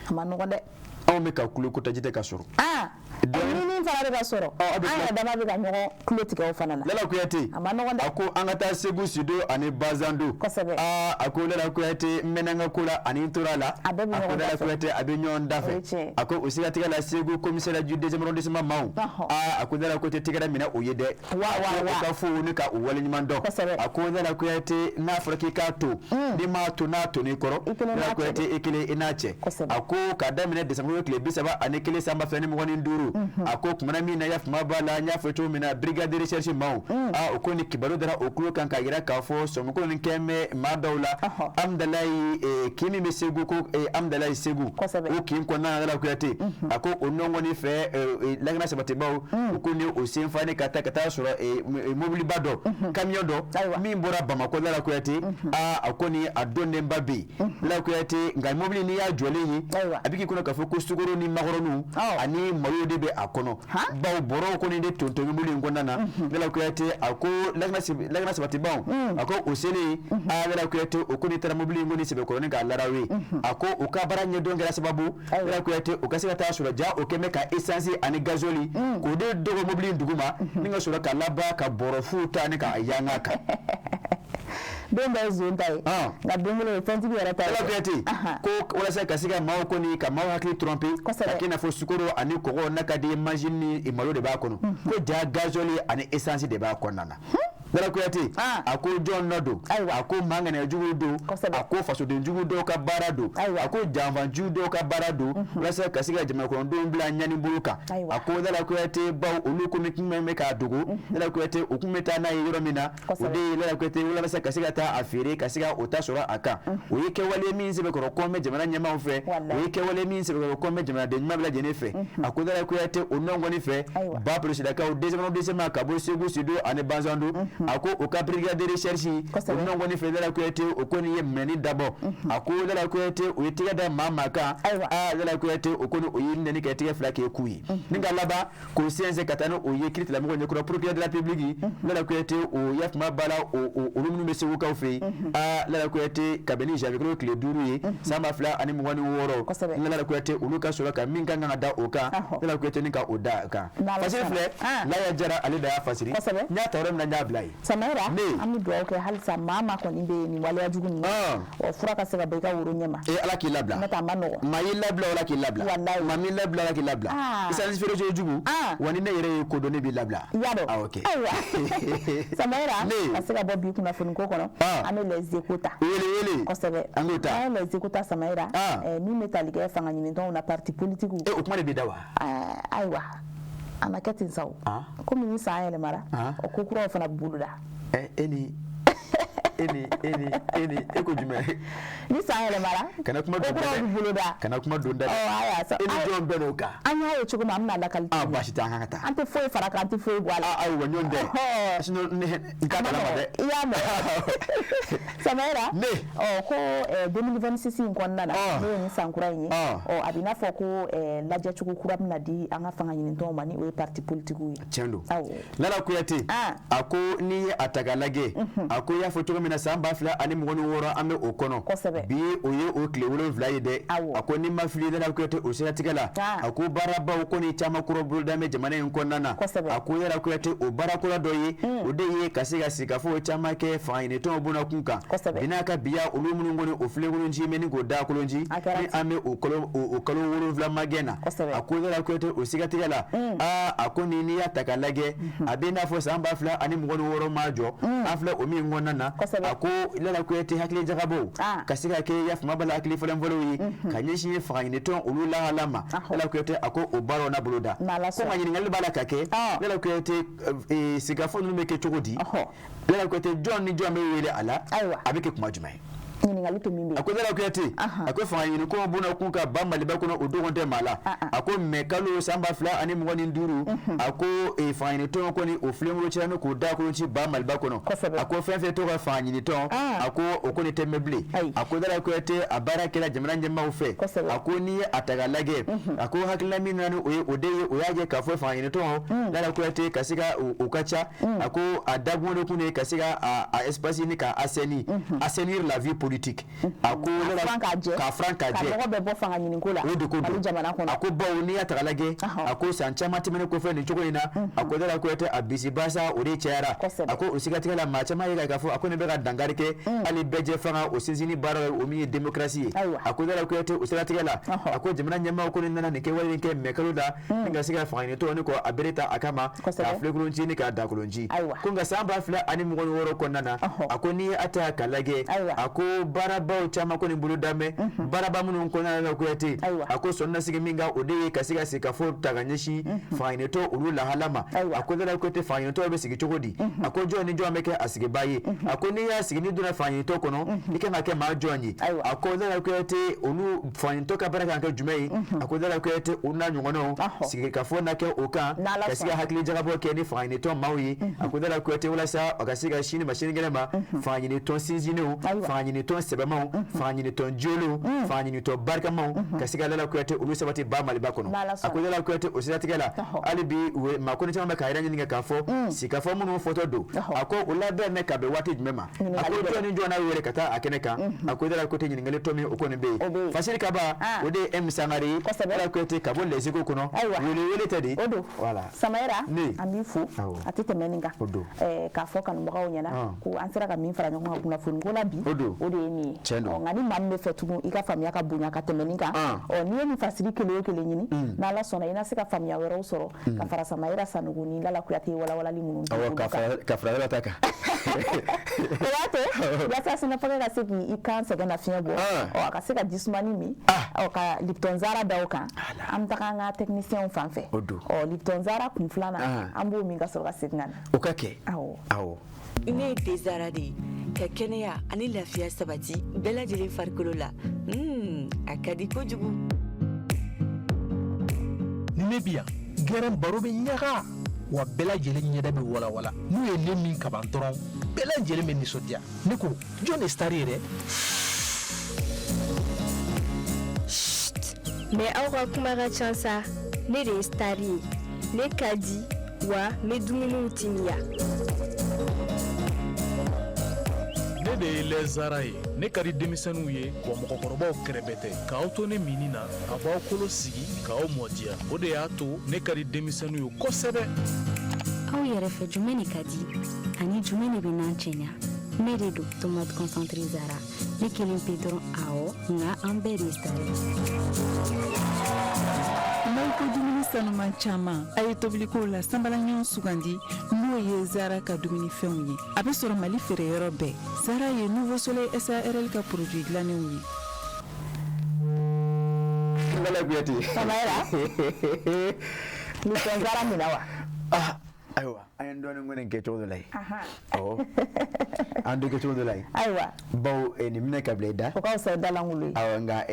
A ma nɔgɔn dɛ. Anw bɛ ka kulo ko taji tɛ ka sɔrɔ. Aa, ni min fana bɛ ka sɔrɔ, an yɛrɛ dama bɛ ka ɲɔgɔn tulo tigɛ o fana na. Lala Kuyate, A ma nɔgɔn dɛ. a ko an ka taa Segu Sido ani Bazando. Kosɛbɛ. Aa, a ko Lala Kuyate, n mɛnna n ka ko la ani n tora la. A bɛɛ bɛ A ko ɲɔgɔn Lala dafɛ. Kuyate, a bɛ ɲɔgɔn O ye dafɛ. tiɲɛ. A ko o siratigɛ la, Segu commissariat du deuxième arrondissement maaw. Aa, a ko Lala Kuyate, tɛgɛrɛ minɛ o ye dɛ. Wa wa wa. O ka fo ni ka o waleɲuman dɔn. Kosɛbɛ. A ko Lala Kuyate, n'a fɔra k'i k'a to, n'i m'a to, n'a tonn'i kɔrɔ. I kelen Lala n'a cɛ. Kuyate, i kelen i n'a cɛ. Kosɛbɛ. A ko k'a daminɛ décembre tile 31 san 2025, a ko kumana min na, yafama b'a la, n y'a fɔ cogo min na, brigade de recherche maaw, aa, o ko ni kibaru dara o tulo kan k'a yira k'a fɔ sɔmiko ni kɛn bɛ maa dɔw la Amdalayi, kin min bɛ Segu, ko Amdalayi Segu, o kin kɔnɔna na, Lala Kuyate, a ko o nɔngɔni fɛ, lakana sabatibaw, u ko ni o senfani ka taa ka taa sɔrɔ mobiliba dɔ, camion dɔ min bɔra Bamakɔ, Lala Kuyate, aa, a ko ni a donnenba bɛ yen, Lala Kuyate. Nka mobili, n'i y'a jɔlen ye, a bɛ k'i kɔnɔ k'a fɔ ko sukaro ni makɔrɔniw ani malo de bɛ a kɔnɔ, bawo bɔrɔw kɔni de tonton mobili in kɔnɔna na. Lala Kuyate, a ko lakana sabatibaw, a ko o selen, aa, Lala Kuyate, o ko ni taara mobili in kɔni sɛbɛkɔrɔnin k'a larawe. A ko u ka baara ɲɛdɔn kɛra sababu, Lala Kuyate, u ka se ka taa sɔrɔ ja o kɛn bɛ ka essence ani gasoil k'o de dɔgɔ mobili in duguma, ni ka sɔrɔ ka laban ka bɔrɔ fu ta ni ka yanga kan. Den bɛɛ ye zon ta ye, nka den kelen o ye fɛntigi yɛrɛ ta ye. Lala Kuyate ko walasa ka se ka maaw kɔni ka maaw hakili tromper, ka kɛ i n'a fɔ sukaro ani kɔgɔ n'a ka di mansin ni malo de b'a kɔnɔ, ko ja gasoil ani essence de b'a kɔnɔna na. Lala Kuyate, a ko jɔn nɔ don? A ko maa ŋaniyajugu don, a ko fasodenjugu dɔw ka baara don, a ko janfanjugu dɔw ka baara don, walasa ka se ka jamanakɔnɔdenw bila ɲani bolo kan. A ko Lala Kuyate, baw olu komi kun bɛ k'a dogo, Lala Kuyate, u kun bɛ taa n'a ye yɔrɔ min na, o de ye, Lala Kuyate, walasa ka se ka taa a feere ka se ka o ta sɔrɔ a kan. O ye kɛwale min sɛbɛkɔrɔ kɔn bɛ jamana ɲɛmaaw fɛ, o ye kɛwale min sɛbɛkɔrɔ kɔn bɛ jamanaden ɲuman bɛɛ lajɛlen fɛ. A ko Lala Kuyate, o nɔ kɔni fɛ, ba polisilakaw deuxième arrondissement ka bɔ Segu Sido ani Banzando, a ko o ka brigade de recherche, o nɔ kɔni fɛ, Lala Kuyate, o kɔni ye minɛni dabɔ. A ko Lala Kuyate, o ye tɛgɛ da maa maa kan. Aa, Lala Kuyate, o kɔni o ye nɛni kɛ tɛgɛ fila k'e k'u ye, ni ka laban k'o sɛnsɛn ka taa ni o ye kiiritigɛlamɔgɔw ɲɛkɔrɔ, procureur de la République. Lala Kuyate, o yafama b'a la, o olu minnu bɛ Segukaw fɛ yen. Aa, Lala Kuyate, kabini janvier kalo tile 5 ye san 2026, Lala Kuyate, olu ka sɔrɔ ka min kan ka da o kan, Lala Kuyate, ni ka o da a kan. Fasiri filɛ, Laya Jara, ale da y'a fasiri. N y'a ta yɔrɔ min na, n y'a bila yen. Samayira, an bɛ dugawu kɛ halisa, maa maa kɔni bɛ nin waleya jugu ninnu, ɔ, fura ka se ka bɔ i ka woro ɲɛ ma. Ee, Ala k'i labila. N'o tɛ a ma nɔgɔn. Maa y'i labila, Ala k'i labila. Walayi. Maa m'i labila, Ala k'i labila. Essence feere jugu wa, ni ne yɛrɛ ye ko dɔn, ne b'i labila. I y'a dɔn. Ah, ok. Ayiwa Samayira, ka se ka bɔ bi kunnafoni ko kɔnɔ, an bɛ Les Échos ta. Wele wele. Kosɛbɛ. An k'o ta. An ye Les Échos ta, Samayira, min bɛ tali kɛ fanga ɲinitɔnw na, parti politique. E, o kuma de b'i da wa? Ayiwa, a ma kɛ ten sa o. Komi ni san yɛlɛmara, o ko kuraw fana bɛ bolo da. E ni e ni e ni e ni e ko jumɛn? Ni san yɛlɛmara, Kana kuma don ko da kuraw dɛ. bɛ bolo da. Kana kuma don da dɛ. Ɔ, ayiwa sa. E ni jɔn bɛɛ n'o kan? An y'a ye cogo min, an bɛna lakali. Ah, baasi tɛ, an kan ka taa. An tɛ foyi fara kan, an tɛ foyi bɔ a la. Ah, ayiwa, ɲɔgɔn tɛ, sinon ne n t'a kalama dɛ. I y'a mɛn Samayira. Ne. Ɔ, ko 2026 in kɔnɔna na, n'o ye nin san kura in ye, ɔ, a bɛ i n'a fɔ ko lajɛcogo kura bɛna di an ka fanga ɲinitɔnw ma, ni o ye parti politique ye. Tiɲɛ don. Awɔ. Lala Kuyate, a ko n'i ye a ta k'a lajɛ, a ko i y'a fɔ cogo min na, san 2026, an bɛ o kɔnɔ bi, o ye o tile 7 ye dɛ. A ko ni ma fili, Lala Kuyate, o siratigɛ la, a ko baarabaw ko ni caman kura boloda bɛ jamana in kɔnɔna na. A ko Lala Kuyate, o baara kura dɔ ye, o de ye ka se ka sigikafɔ caman kɛ fanga ɲinitɔnw bɔnna kun kan bi n'a ka biya, olu minnu kɔni o filenkolonci mɛ ni k'o da kolonci, ni an bɛ o kalo 7 magɛn na. A ko Lala Kuyate, o siratigɛ la, aa, a ko ni n'i y'a ta k'a lajɛ, a bɛ i n'a fɔ san 2026 ma jɔ, an filɛ o min kɔnɔna na. A ko Lala Kuyate hakili jagabɔ ka se ka kɛ ya fama bala hakili fɔlɔfɔlɔw ye ka ɲɛsin fangaɲinitɔn olu lahala ma. Lala Kuyate a ko o baaraw na boloda. Ko nka ɲininkali b'a la ka kɛ, Lala Kuyate, sigikafɔ ninnu bɛ kɛ cogo di? Lala Kuyate, jɔn ni jɔn bɛ wele a la? A bɛ kɛ kuma jumɛn? Ɲininkali to min bɛ. A ko Lala Kuyate, a ko fanga ɲini ko bɔnna kun ka ba Maliba kɔnɔ, o dogon tɛ maa la. A ko mɛ kalo san 2025, a ko fanga ɲini tɔn kɔni o filenkolo cira ni k'o da kolon ci ba Maliba kɔnɔ. A ko fɛn fɛn tɔgɔ ka fanga ɲini tɔn, a ko o kɔni tɛ mɛn bilen. A ko Lala Kuyate, a baara kɛra jamana ɲɛmaaw fɛ. A ko n'i ye a ta k'a lajɛ, a ko hakilina min nana ni o ye, o de ye o y'a jɛ k'a fɔ fanga ɲini tɔn, Lala Kuyate, ka se ka o ka ca. A ko a dabɔ de kun ye ka se ka a espace ni ka assainir la vie politique. A ko k'a furan k'a jɛ, ka mɔgɔ bɛɛ bɔ fanga ɲiniko la o de ko Mali jamana kɔnɔ. A ko bawo n'i y'a ta k'a lajɛ, a ko san caman tɛmɛnen kɔfɛ nin cogo in na, a ko Lala Kuyate, a bisibasa o de cayara. A ko o sigatigɛ la, maa caman ye k'a fɔ a ko nin bɛ ka dankari kɛ hali bɛɛ jɛ fanga o sinsinni baara o min ye démocratie ye. A ko Lala Kuyate, o siratigɛ la, a ko jamana ɲɛmaaw ko nin nana nin kɛwale in kɛ mɛ kalo la ni ka se ka fanga ɲini tɔn ni kɔ a bere ta a kama k'a filenkolon ci ni k'a dakolon ci. Ko nka san 2026 kɔnɔna na, a ko n'i ye a ta k'a lajɛ, a ko baarabaw caman kɔni bolo danbɛ baaraba minnu kɔnɔna la Kuyate, a ko sɔnni sigi min kan, o de ye ka se ka sigikafɔ ta ka ɲɛsin fangaɲinitɔ olu lahala ma. A ko Lala Kuyate, fangaɲinitɔ bɛ sigi cogo di? A ko jɔn ni jɔn bɛ kɛ a sigibaa ye? A ko n'i y'a sigi, n'i donna fangaɲinitɔ kɔnɔ, i kan ka kɛ maa jɔn ye? A ko Lala Kuyate, olu fangaɲinitɔ ka baara kan ka kɛ jumɛn ye? A ko Lala Kuyate, olu n'a ɲɔgɔnnaw sigikafɔ na kɛ o kan ka se ka hakili jagabɔ kɛ ni fangaɲinitɔ maaw ye. A ko Lala Kuyate, walasa a ka se ka sini ma sinikɛnɛ ma fangaɲinitɔn sinsinnenw, fangaɲinitɔn sɛbɛmaw, fangaɲinitɔn jolenw, fangaɲinitɔn barikamaw ka se ka Lala Kuyate olu sabati ba Maliba kɔnɔ. A ko Lala Kuyate, o siratigɛ la, hali bi maa kɔni caman bɛ k'a yɛrɛ ɲininka k'a fɔ sigikafɔ minnu fɔtɔ don, a ko o labɛn bɛ ka bɛn waati jumɛn ma? A ko jɔn ni jɔn n'a wele ka taa a kɛnɛ kan? A ko Lala Kuyate, ɲininkali tɔ min o kɔni bɛ yen. Fasiri Kaba, o de ye M Sangare ye, Lala Kuyate, ka bɔ Les Échos kɔnɔ, wele tɛ de. Voilà. Samayira, an b'i fo, a tɛ tɛmɛ nin kan k'a fɔ kanubagaw ɲɛna ko an sera ka min fara ɲɔgɔn kan kunnafoni ko la bi, o de ye nin ye. Nka ni maa min bɛ fɛ tugun i ka faamuya ka bonya ka tɛmɛ nin kan, n'i ye nin fasiri kelen o kelen ɲini, n'Ala sɔnna i na se ka faamuya wɛrɛw sɔrɔ ka fara Samayira Sanogo ni Lala Kuyate walawalali minnu di olu kan. Ka fara Lala ta kan. O b'a to walasa sinafɔkɛ ka se k'i kan sɛgɛn nafiɲɛ bɔ, a ka se ka jisumani min, ka Lipton Zara da o kan. An bɛ taga an ka technicien fan fɛ. Lipton Zara kun filanan, an b'o min ka sɔrɔ ka segin ka na. O ka kɛ. Awɔ. Ne ye te Zara de ye ka kɛnɛya ani lafiya sabati bɛɛ lajɛlen farikolo la. A ka di kojugu. Ni ne bi yan, gɛrɛn baro bɛ ɲaga wa bɛɛ lajɛlen ɲɛda bɛ walawala. N'u ye ne min kaban dɔrɔn, bɛɛ lajɛlen bɛ nisɔndiya. Ne ko jɔn de star ye dɛ? Mais aw ka kuma ka ca sa. Ne de ye star ye. Ne ka di wa n bɛ dumuniw timiya. Ne de ye lɛzara ye. Ne ka di denmisɛnninw ye wa mɔgɔkɔrɔbaw kɛrɛbɛ tɛ. K'aw to ne minni na, a b'aw kolo sigi k'aw mɔdiya. O de y'a to ne ka di denmisɛnninw ye kosɛbɛ. Aw yɛrɛ fɛ, jumɛn de ka di ani jumɛn de bɛ n'an cɛɲa? Ne de don tomate concentré Zara. Ne kelen pe dɔrɔn, awɔ, nka an bɛɛ de ye star ye. N'aw ko dumuni sanuman caman, a ye tobilikow la sanbalaɲɔgɔn sugandi, n'o ye Zara ka dumunifɛnw ye. A bɛ sɔrɔ Mali feereyɔrɔ bɛɛ. Zara ye Nouveau Soleil SARL ka produit dilannenw ye. Lala Kuyate. Samayira, Lipton Zara minna wa? Ayiwa, an ye dɔɔnin kɔni kɛ cogo dɔ la yen. Awɔ, an dɔ kɛ cogo dɔ la yen. Ayiwa. Bawo nin minɛ ka bila i da. O ka fisa da lankolon ye. Awɔ, nka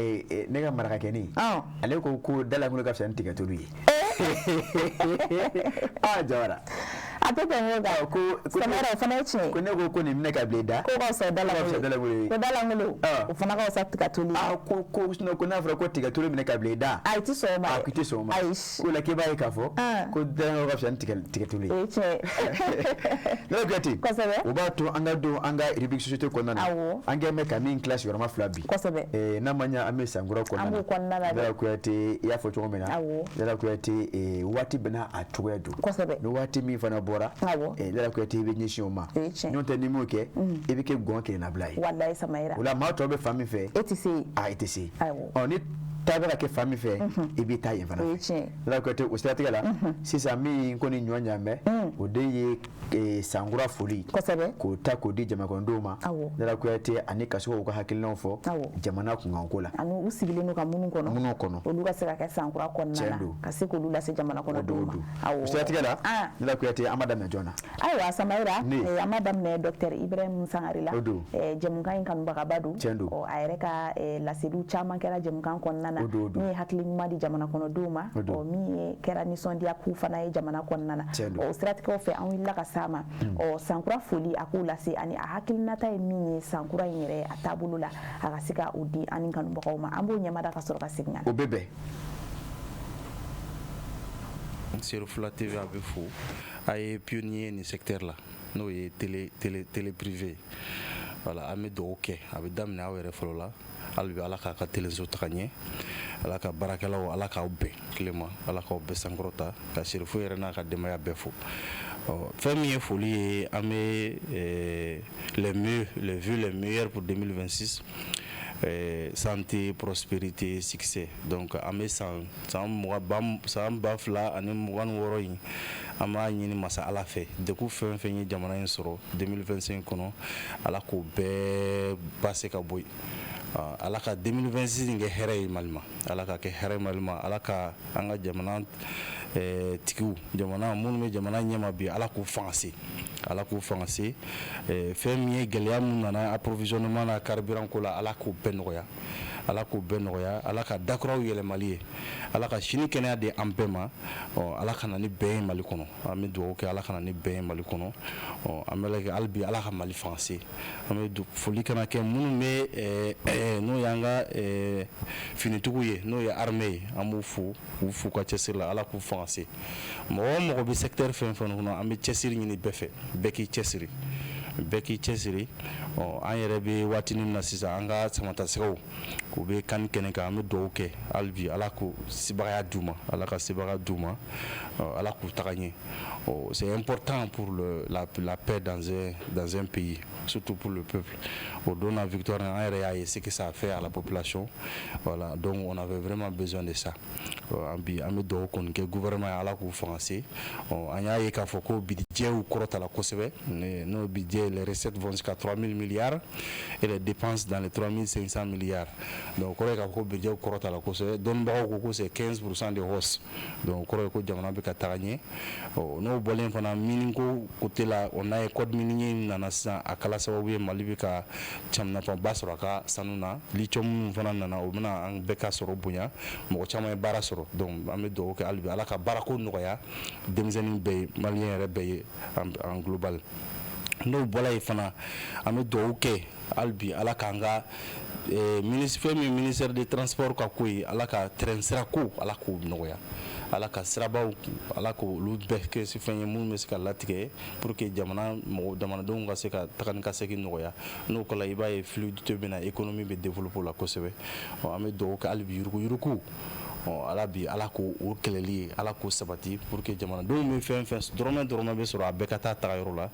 ne ka marakakɛnin, ale ko ko da lankolon ka fisa ni tigatulu ye. Aa Jawara. A tɛ tɛmɛ o kan. Ko Samayira, o fana ye tiɲɛ ye. Ko ne ko ko nin minɛ ka bila i da. Ko ka fisa da lankolon ye. Ko da lankolon, o fana ka fisa tigatulu ye. Aa ko sinon ko n'a fɔra ko tigatulu minɛ ka bila i da. A i tɛ sɔn o ma dɛ. A k'i tɛ sɔn o ma. Ayi. Ko la k'i b'a ye k'a fɔ ko da lankolon ka fisa ni tigatulu ye. O ye tiɲɛ ye. Lala Kuyate. Kosɛbɛ. O b'a to an ka don an ka rubrique société kɔnɔna na. Awɔ. An kɛn bɛ ka min tila sigiyɔrɔma 2 bi. Kosɛbɛ. N'a ma ɲɛ an bɛ san kura kɔnɔna na. An b'o kɔnɔna na dɛ. Lala Kuyate, i y'a fɔ cogo min na. Awɔ. Lala Kuyate, waati bɛɛ n'a a cogoya don. Kosɛbɛ. Ni waati min fana bɔra. Awɔ. Lala Kuyate, i bɛ ɲɛsin o ma. O ye tiɲɛ. N'o tɛ n'i m'o kɛ, i bɛ kɛ gɔn kelennabila ye. Walayi Samayira. O la maa tɔw bɛ fan min fɛ. E tɛ se yen. Aa i tɛ se. Awɔ. Ɔ ni Taa bɛ ka kɛ fan min fɛ, i b'i taa yen fana fɛ. Lala Kuyate, o siratigɛ la sisan, min ko ni ɲɔ ɲan bɛ, o de ye sankura foli, k'o ta k'o di jamanakɔnɔdenw ma, Lala Kuyate, ani ka se k'u ka hakilinaw fɔ jamana kunkanko la. Ani u sigilen don ka minnu kɔnɔ, olu ka se ka kɛ sankura kɔnɔna na, ka se k'olu lase jamana kɔnɔdenw ma. O siratigɛ la, Lala Kuyate, an b'a daminɛ jɔn na? Ayiwa Samayira, an b'a daminɛ docteur Ibrahim Sangare la. Jɛmukan in kanubagaba don. A yɛrɛ ka laseliw caman kɛra jɛmukan kɔnɔna na, min ye hakili ɲuman di jamana kɔnɔdenw ma, min ye kɛra nisɔndiya k'u fana ye jamana kɔnɔna na. O siratigɛw fɛ, an wulila ka s'a ma. Sankura foli, a k'o lase, ani a hakilinata ye min ye sankura in yɛrɛ a taabolo la, a ka se ka o di an ni kanubagaw ma. An b'o ɲɛmada ka sɔrɔ ka segin ka na. O bɛ bɛn. Serifula TV, a bɛ fo. A ye pionnier nin secteur la, n'o ye télé télé télé privé. Voilà, an bɛ dugawu kɛ, a bɛ daminɛ aw yɛrɛ fɔlɔ la. Hali bi, Ala k'a ka teleso taga ɲɛ, Ala ka baarakɛlaw, Ala k'aw bɛn tile ma, Ala k'aw bɛɛ sankɔrɔta, ka Serifu yɛrɛ n'a ka denbaya bɛɛ fo. Fɛn min ye foli ye, an bɛ les mieux, les vœux les meilleurs pour 2026, santé, prospérité, succès. Donc an bɛ san san mugan san 2026 in, an b'a ɲini masa Ala fɛ, degun fɛn fɛn ye jamana in sɔrɔ 2025 kɔnɔ, Ala k'o bɛɛ base ka bɔ yen. Ala ka 2026 in kɛ hɛrɛ ye Mali ma, Ala ka kɛ hɛrɛ Mali ma, Ala ka an ka jamana tigiw, jamana minnu bɛ jamana ɲɛma bi, Ala k'u fanga se, Ala k'u fanga se. Fɛn min ye gɛlɛya min nana approvisionnement na, carburant ko la, Ala k'o bɛɛ nɔgɔya, Ala k'o bɛɛ nɔgɔya, Ala ka dakuraw yɛlɛmali ye, Ala ka sini kɛnɛya di an bɛɛ ma, Ala ka na ni bɛn ye Mali kɔnɔ. An bɛ dugawu kɛ, Ala ka na ni bɛn ye Mali kɔnɔ. An bɛ kɛ hali bi, Ala ka Mali fanga se. An bɛ foli kana kɛ minnu bɛ, n'o y'an ka finitigiw ye, n'o ye armée ye, an b'u fo, k'u fo ka cɛsiri la, Ala k'u fanga se. Mɔgɔ o mɔgɔ bɛ secteur fɛn fɛn kɔnɔ, an bɛ cɛsiri ɲini bɛɛ fɛ, bɛɛ k'i cɛsiri, bɛɛ k'i cɛsiri. An yɛrɛ bɛ waati min na sisan, an ka samatasɛgɛw, u bɛ kan kɛnɛ kan, an bɛ dugawu kɛ hali bi, Ala k'u sebagaya d'u ma, Ala ka sebaga d'u ma, Ala k'u taga ɲɛ. C'est important pour la paix dans un pays, surtout pour le peuple. Au don na victoire, an yɛrɛ y'a ye ce que ça a fait à la population. Voilà, donc on avait vraiment besoin de ça. An bi, an bɛ dugawu kɔni kɛ gouvernement ye, Ala k'u fanga se. An y'a ye k'a fɔ ko budget kɔrɔtala kosɛbɛ, n'o budget, les recettes vont jusqu'à 3000 milliards et les dépenses dans les 3500 milliards. Donc o kɔrɔ ye k'a fɔ ko budget kɔrɔtala kosɛbɛ. Dɔnnibagaw ko ko c'est 15% de hausse. Donc o kɔrɔ ye ko jamana bɛ ka taga ɲɛ. N'o bɔlen fana, mine ko côté la, on a ye code minier nana sisan, a kɛla sababu ye Mali bɛ ka nafaba sɔrɔ a ka sanu na. Lithium minnu fana nana, o bɛna an bɛɛ ka sɔrɔ bonya, mɔgɔ caman ye baara sɔrɔ. Donc an bɛ dugawu kɛ hali bi, Ala ka baarako nɔgɔya denmisɛnnin bɛɛ ye, malien yɛrɛ bɛɛ ye en global. N'o bɔra yen fana, an bɛ dugawu kɛ hali bi, Ala k'an ka fɛn min ministère des transports ka ko ye, Ala ka train sira ko, Ala k'o nɔgɔya, Ala ka sirabaw, Ala k'olu bɛɛ kɛ fɛn ye minnu bɛ se ka latigɛ pour que jamana mɔgɔ, jamanadenw ka se ka taga ni ka segin nɔgɔya. N'o kɛra, i b'a ye fluidité bɛ na, économie bɛ développer o la kosɛbɛ. An bɛ dugawu kɛ hali bi, yuruguyurugu, Ala bi, Ala k'o o kɛlɛli ye, Ala k'o sabati pour que jamanadenw bɛ fɛn fɛn dɔrɔmɛ dɔrɔmɛ bɛ sɔrɔ, a bɛɛ ka taa tagayɔrɔ la.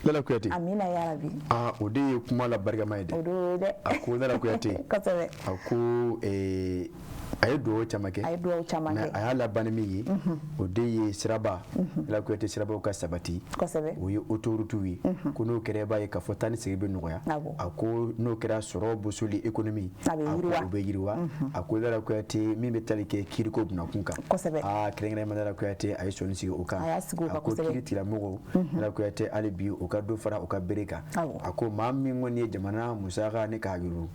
Lala Kuyate. Amina yarabi. Aa, o de ye kuma la barikama ye dɛ. O do dɛ. A ko, Lala Kuyate. Kosɛbɛ. A ko a ye dugawu caman kɛ. A ye dugawu caman kɛ. Mais a y'a laban ni min ye, o de ye siraba. Lala Kuyate, sirabaw ka sabati. Kosɛbɛ. O ye autoroute ye. Ko n'o kɛra, i b'a ye k'a fɔ taa ni segin bɛ nɔgɔya. A ko n'o kɛra, sɔrɔ bosoli, économie. A bɛ yiriwa. O bɛ yiriwa. A ko, Lala Kuyate, min bɛ tali kɛ kiiriko bunakun kan. Kosɛbɛ. Aa, kɛrɛnkɛrɛnnenya Lala Kuyate, a ye sɔnni sigi o kan. A y'a sigi o kan. A ko kiiri tigilamɔgɔw, Lala Kuyate, hali bi u ka dɔ fara u ka bere kan. A ko maa min kɔni ye jamana musaka ne k'a yuru,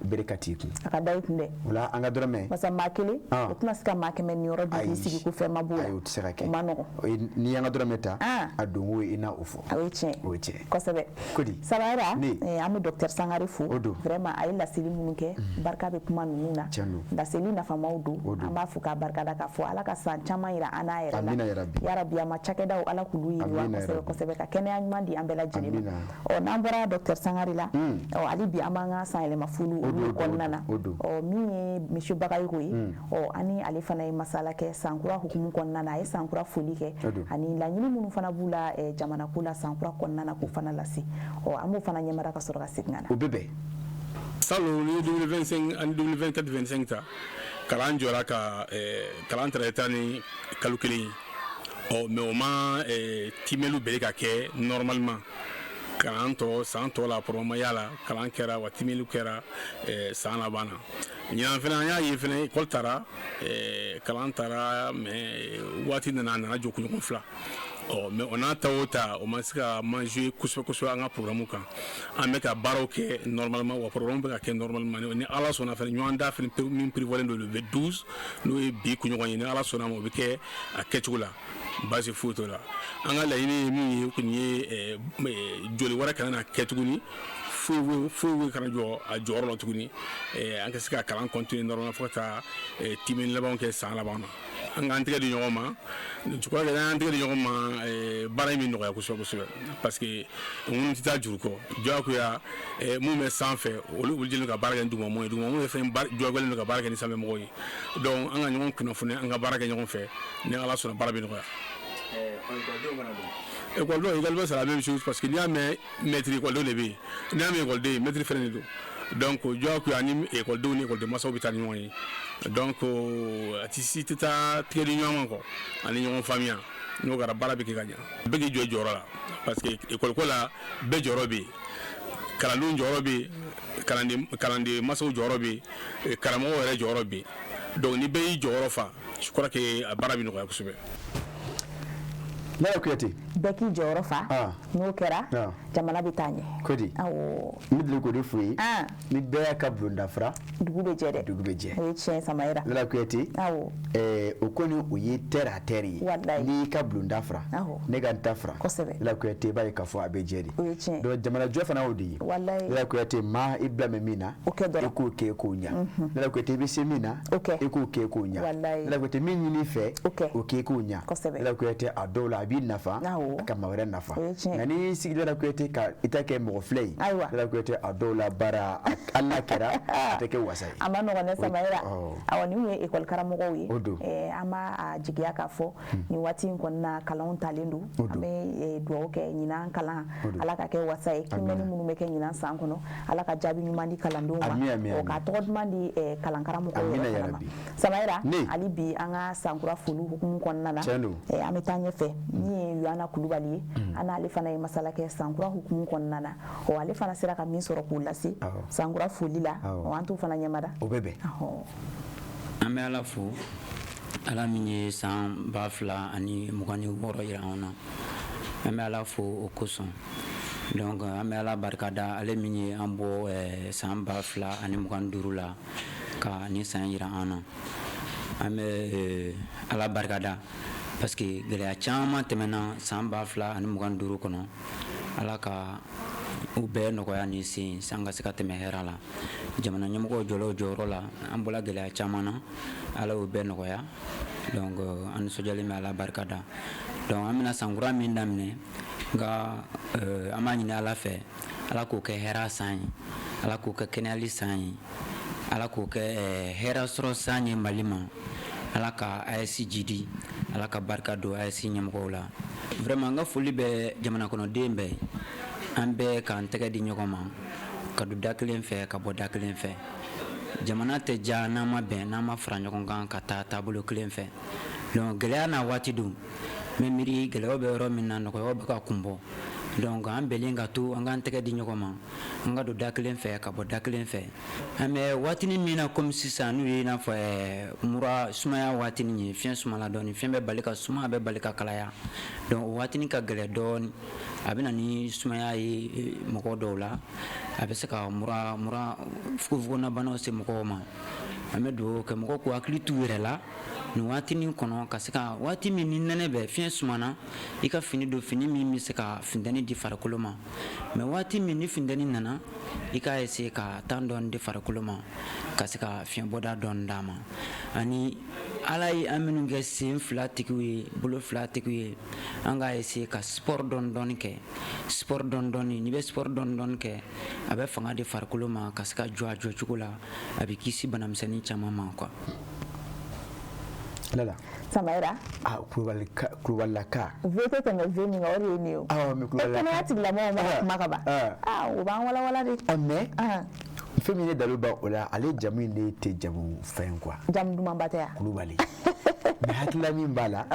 bere ka t'i kun. A ka da i kun dɛ. O la, an ka dɔrɔmɛ. Parce que maa kelen, o tɛna se ka maa 100 ni yɔrɔ di k'i sigi ko fɛn ma b'o la. Ayi, o tɛ se ka kɛ. O ma nɔgɔn. N'i y'an ka dɔrɔmɛ ta, a donko ye i n'a o fɔ. O ye tiɲɛ. O ye tiɲɛ. Kosɛbɛ. Kodi. Sabayira. Ne. An bɛ docteur Sangare fo. O don. Vraiment, a ye laseli minnu kɛ, barika bɛ kuma ninnu na. Tiɲɛ don. Laseli nafamaw don. O don. An b'a fo k'a barikada, k'a fɔ Ala ka san caman yira an n'a yɛrɛ la. Amina yarabi. Yarabi, a ma cakɛdaw, Ala k'olu yiriwa kosɛbɛ kosɛbɛ, ka kɛnɛya ɲuman di an bɛɛ lajɛlen ma. Ɔ, n'an bɔra docteur Sangare la, ɔ, hali bi an b'an ka san yɛlɛma foliw olu kɔnɔna na. Ɔ, min ye monsieur Bagayogo ye, ɔ, ani ale fana ye masala kɛ sankura hukumu kɔnɔna na. A ye sankura foli kɛ, ani laɲini minnu fana b'u la jamana ko la sankura kɔnɔna na, k'o fana lase. Ɔ, an b'o fana ɲɛmada ka sɔrɔ ka segin ka na. O bɛ bɛn. Salon ni 2025 ani 2024 25 ta, kalan jɔra ka kalan taara ni kalo kelen ye. Ɔ mais o ma timɛliw bɛɛ ka kɛ normalement. Kalan tɔ san tɔ la, problème y'a la. Kalan kɛra wa, timɛliw kɛra san laban na. Ɲinan fana, an y'a ye fana, école taara, kalan taara, mais waati nana, a nana jɔ kunɲɔgɔn 2. Ɔ mais o n'a ta o ta, o ma se ka man jouer kosɛbɛ kosɛbɛ an ka programme kan. An bɛ ka baaraw kɛ normalement, wa programme bɛ ka kɛ normalement. Ni Ala sɔnna fana, ɲɔgɔn da fana min prévoit don le 12, n'o ye bi kunɲɔgɔn ye, ni Ala sɔnna ma, o bɛ kɛ a kɛcogo la, baasi foyi t'o la. An ka laɲini ye min ye, o kɔni ye joli wɛrɛ kana na kɛ tuguni, foyi foyi kana jɔ a jɔyɔrɔ la tuguni, an ka se ka kalan continuer normalement fo ka taa timɛli labanw kɛ san laban na. An k'an tɛgɛ di ɲɔgɔn ma. Je crois que n'an y'an tɛgɛ di ɲɔgɔn ma, baara in bɛ nɔgɔya kosɛbɛ kosɛbɛ, parce que ŋunu tɛ taa juru kɔ. Diyagoya mun bɛ sanfɛ, olu obligé ka baara kɛ ni dugumamɔgɔw ye, dugumamɔgɔw ye fɛn diyagoyalen don ka baara kɛ ni sanfɛmɔgɔw ye. Donc an ka ɲɔgɔn kunnafoni, an ka baara kɛ ɲɔgɔn fɛ, ni Ala sɔnna, baara bɛ nɔgɔya. École également, c'est la même chose, parce que n'i y'a mɛn maître, école de bɛ yen. N'i y'a mɛn école, maître fɛnɛ de don. Donc diyagoya ni école ni école masaw bɛ taa ni ɲɔgɔn ye. Donc a ti si tɛ taa tigɛ di ɲɔgɔn ma kɔ ani ɲɔgɔn faamuya. N'o kɛra, baara bɛ kɛ ka ɲa. Bɛɛ k'i jɔ i jɔyɔrɔ la, parce que école ko la, bɛɛ jɔyɔrɔ bɛ yen. Kalandenw jɔyɔrɔ bɛ yen, kalanden masaw jɔyɔrɔ bɛ yen, karamɔgɔw yɛrɛ jɔyɔrɔ bɛ yen. Donc ni bɛɛ y'i jɔyɔrɔ fa, je crois que a baara bɛ nɔgɔya kosɛbɛ. Nana Kuyate. Bɛɛ k'i jɔyɔrɔ fa, n'o kɛra, jamana bɛ taa ɲɛ. Kodi. Awɔ. N bɛ deli k'o de f'u ye. Ni bɛɛ y'a ka bulonda fura, dugu bɛ jɛ dɛ. Dugu bɛ jɛ. O ye tiɲɛ, Samayira. Nana Kuyate. Awɔ. O kɔni, o ye terre à terre ye. Walayi. N'i y'i ka bulonda fura, ne ka n ta fura. Nana Kuyate, i b'a ye k'a fɔ a bɛ jɛ de. O ye tiɲɛ. Donc jamanajɔ fana y'o de ye. Walayi. Nana Kuyate, maa i bila mɛ min na, o kɛ dɔrɔn. I k'o kɛ k'o ɲa. Nana Kuyate, i bɛ se min na, o kɛ. I k'o kɛ k'o ɲa. Walayi. Nana Kuyate, min ɲini i fɛ, o kɛ. O kɛ k'o ɲa. Nana Kuyate, a dɔw la a b'i nafa, ka maa wɛrɛ nafa. Nka n'i sigila Kuyate ka i ta kɛ mɔgɔ filɛ ye, Nana Kuyate, a dɔw la baara, hali n'a kɛra, a tɛ kɛ wasa ye. A ma nɔgɔn dɛ, Samayira. Awɔ, nin ye école karamɔgɔw ye. O don. An b'a jigiya k'a fɔ nin waati in kɔnɔna, kalanw talen don. An bɛ dugawu kɛ, ɲinan kalan, Ala ka kɛ wasa ye. Kiimɛni minnu bɛ kɛ ɲinan san kɔnɔ, Ala ka jaabi ɲuman di kalandenw ma, k'a tɔgɔ duman di kalankaramɔgɔw yɛrɛ fana ma. Samayira, hali bi an ka sankura foliw hukumu kɔnɔna na, an bɛ taa ɲɛfɛ. Min ye Yohana Kulubali ye, an n'ale fana ye masala kɛ sankura hukumu kɔnɔna na. Ɔ ale fana sera ka min sɔrɔ k'o lase sankura foli la, ɔ an t'o fana ɲɛmada. O bɛ bɛn. An bɛ Ala fo, Ala min ye san 2026 yira anw na. An bɛ Ala fo o kosɔn. Donc an bɛ Ala barikada, ale min ye an bɔ san 2025 la ka nin san yira an na. An bɛ Ala barikada parce que gɛlɛya caman tɛmɛna san 2025 kɔnɔ. Ala ka u bɛɛ nɔgɔya ni sen san ka se ka tɛmɛ hɛrɛ la. Jamana ɲɛmɔgɔw jɔla jɔyɔrɔ la, an bɔla gɛlɛya caman na, Ala y'o bɛɛ nɔgɔya. Donc an nisɔndiyalen bɛ, Ala barika da. Donc an bɛna sankura min daminɛ, nka an b'a ɲini Ala fɛ, Ala k'o kɛ hɛrɛ san ye, Ala k'o kɛ kɛnɛyali san ye, Ala k'o kɛ hɛrɛ sɔrɔ san ye Mali ma. Ala ka AES jidi, Ala ka barika don AES ɲɛmɔgɔw la. Vraiment, n ka foli bɛ jamana kɔnɔden bɛɛ ye. An bɛɛ k'an tɛgɛ di ɲɔgɔn ma ka don da kelen fɛ, ka bɔ da kelen fɛ. Jamana tɛ ja n'an ma bɛn, n'an ma fara ɲɔgɔn kan ka taa taabolo kelen fɛ. Donc gɛlɛya n'a waati don, n bɛ miiri gɛlɛyaw bɛ yɔrɔ min na, nɔgɔyaw bɛ ka kun bɔ. Donc an bɛnlen ka to, an k'an tɛgɛ di ɲɔgɔn ma, an ka don da kelen fɛ, ka bɔ da kelen fɛ. An bɛ waatinin min na komi sisan, n'u ye i n'a fɔ mura sumaya waatinin ye, fiɲɛ sumala dɔɔnin, fiɲɛ bɛ bali ka suma, a bɛ bali ka kalaya. Donc o waatinin ka gɛlɛn dɔɔnin, a bɛ na ni sumaya ye mɔgɔ dɔw la, a bɛ se ka mura fugofugonabanaw se mɔgɔw ma. An bɛ dugawu kɛ mɔgɔw k'u hakili t'u yɛrɛ la nin waatinin kɔnɔ, ka se ka waati min ni nɛnɛ bɛ, fiɲɛ sumana, i ka fini don, fini min bɛ se ka funteni di farikolo ma. Mais waati min ni funteni nana, i k'a essayer ka temps dɔɔni di farikolo ma, ka se ka fiɲɛbɔda dɔɔni d'a ma. Ani Ala ye an minnu kɛ sen fila tigiw ye, bolo fila tigiw ye, an k'a essayer ka sport dɔɔni dɔɔni kɛ. Sport dɔɔni dɔɔni, n'i bɛ sport dɔɔni dɔɔni kɛ, a bɛ fanga di farikolo ma ka se ka jɔ a jɔcogo la, a bɛ kisi banamisɛnnin caman ma quoi. Lala. Samayira. Ah, Kulubalilaka. V tɛ tɛmɛ V min kan, o de ye nin ye o. Awɔ, mais Kulubalilaka. Kɛnɛya tigilamɔgɔw ma kuma ka ban. Ah, o b'an walawala de. Mais Fɛn min ye dalu ban o la, ale jamu in de tɛ jamu fɛn quoi. Jamu dumanba tɛ yan. Kulubali. Mais hakilila min b'a la,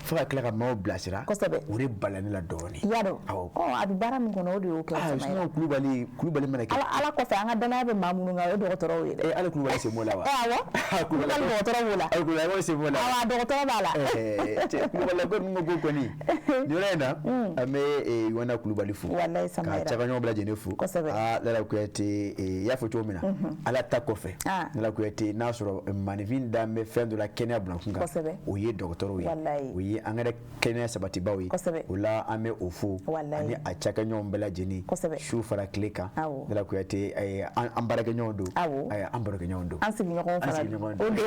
fo ka tila ka maaw bilasira. Kosɛbɛ. O de bala ne la dɔɔnin. I y'a dɔn. Awɔ. Ɔ, a bɛ baara min kɔnɔ, o de y'o kila. Ah, sinon Kulubali, Kulubali mana kɛ. Ala kɔfɛ, an ka danaya bɛ maa minnu kan, o ye dɔgɔtɔrɔw ye dɛ. Eh, ale Kulubali sen b'o la wa? Eh, awɔ. Kulubali dɔgɔtɔrɔ b'o la. Ayi, Kulubali sen b'o la. Awɔ, a dɔgɔtɔrɔ b'a la. Eh, cɛ, Kulubali ko ninnu ko kɔni. Nin yɔrɔ in na, an bɛ Yohana Kulubali fo. Walayi, Samayira. Ka cakaɲɔgɔn bɛɛ lajɛlen fo. Kosɛbɛ. Aa, Lala Kuyate, i y'a fɔ cogo min na, Ala ta kɔfɛ. Lala Kuyate, n'a sɔrɔ maaninfin dan bɛ fɛn dɔ la kɛnɛya bulon kan. Kosɛbɛ. O ye dɔgɔtɔrɔw ye. Walayi. O ye an yɛrɛ kɛnɛya sabatibaw ye. Kosɛbɛ. O la an bɛ o fo. Walayi. Ani a cakɛɲɔgɔn bɛɛ lajɛlen. Kosɛbɛ. Su fara tile kan. Awɔ. Lala Kuyate, an baarakɛɲɔgɔn don. Awɔ. An barokɛɲɔgɔn don. An sigiɲɔgɔnw An fana. sigiɲɔgɔn O don. don.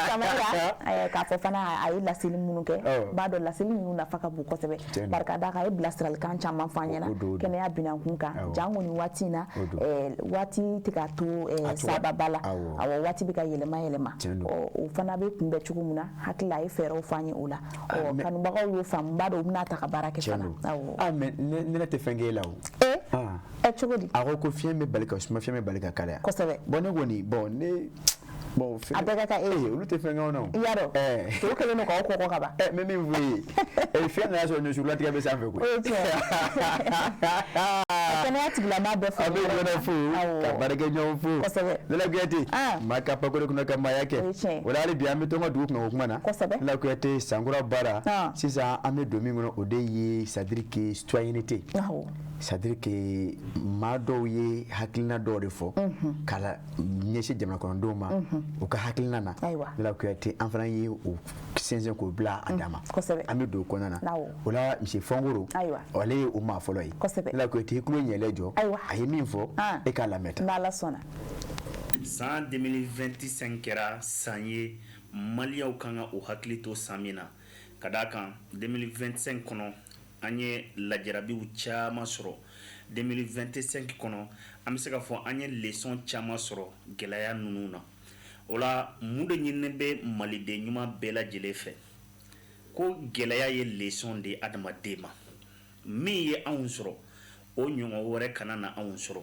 Samayira, k'a fɔ fana a ye laseli minnu kɛ, Awɔ. n b'a dɔn laseli ninnu nafa ka bon kosɛbɛ. Tiɲɛ don. Bari ka d'a kan, a ye bilasiralikan caman fɔ an ɲɛna O don, o don. kɛnɛya binankun kan. Awɔ. Jango nin waati in na, O don. Waati tɛ ka to A cogoya- sababa la. Awɔ. Awɔ, waati bɛ ka yɛlɛma yɛlɛma. Tiɲɛ don. Ɔ, o fana bɛ kunbɛn cogo min na, hakili la a ye fɛɛrɛw fɔ an ye o la. Ɔ, kanubagaw y'o faamu, n b'a dɔn u bɛna ta ka baara kɛ Tiɲɛ fana. don. Awɔ. Ah, mais ne tɛ fɛn k'e la o. Ah. Ɛ, cogo di? A ko ko fiɲɛ bɛ bali ka suma, fiɲɛ bɛ bali ka kalaya. Kosɛbɛ. Bon, ne kɔni, bon, ne, bon, A bɛɛ ka kan e ye. Olu tɛ fɛn k'anw na o. I y'a dɔn. Ɛɛ. O kɛlen don k'aw kɔkɔ ka ban. Ɛ, n bɛ min f'u ye, fiɲɛ nana sɔrɔ ɲɔsurulatigɛ bɛ sanfɛ koyi. O ye tiɲɛ ye. Kɛnɛya tigilamaa bɛɛ fo. An bɛ ɲɔgɔn fo, ka baarakɛɲɔgɔn fo. Kosɛbɛ. Lala Kuyate, maa ka pakore kunna ka maaya kɛ. O ye tiɲɛ ye. O la hali bi an bɛ to an ka dugu kunna o kuma na. Kosɛbɛ. Lala Kuyate, sankura baara. Sisan an bɛ don min kɔnɔ, o de ye c'est à dire que citoyenneté. Awɔ. C'est à dire que maa dɔw ye hakilina dɔw de fɔ ka la ɲɛsin jamana kɔnɔdenw ma u ka hakilina na. Ayiwa. Lala Kuyate, an fana ye o sɛnsɛn k'o bila a dan ma. Kosɛbɛ. An bɛ don o kɔnɔna na. Awɔ. O la monsieur Fɔnkoro. Ayiwa. Ale ye o maa fɔlɔ ye. Kosɛbɛ. Lala Kuyate, i tulo ɲɛlɛ jɔ. Ayiwa. A ye min fɔ, e k'a lamɛn tan. N'Ala sɔnna. San 2025 kɛra san ye, maliyɛnw kan ka u hakili to san min na, ka d'a kan 2025 kɔnɔ, an ye lajarabiw caman sɔrɔ. 2025 kɔnɔ, an bɛ se k'a fɔ an ye leçon caman sɔrɔ gɛlɛya ninnu na. O la, mun de ɲininen bɛ maliden ɲuman bɛɛ lajɛlen fɛ? Ko gɛlɛya ye leçon de ye adamaden ma. Min ye anw sɔrɔ, o ɲɔgɔn wɛrɛ kana na anw sɔrɔ.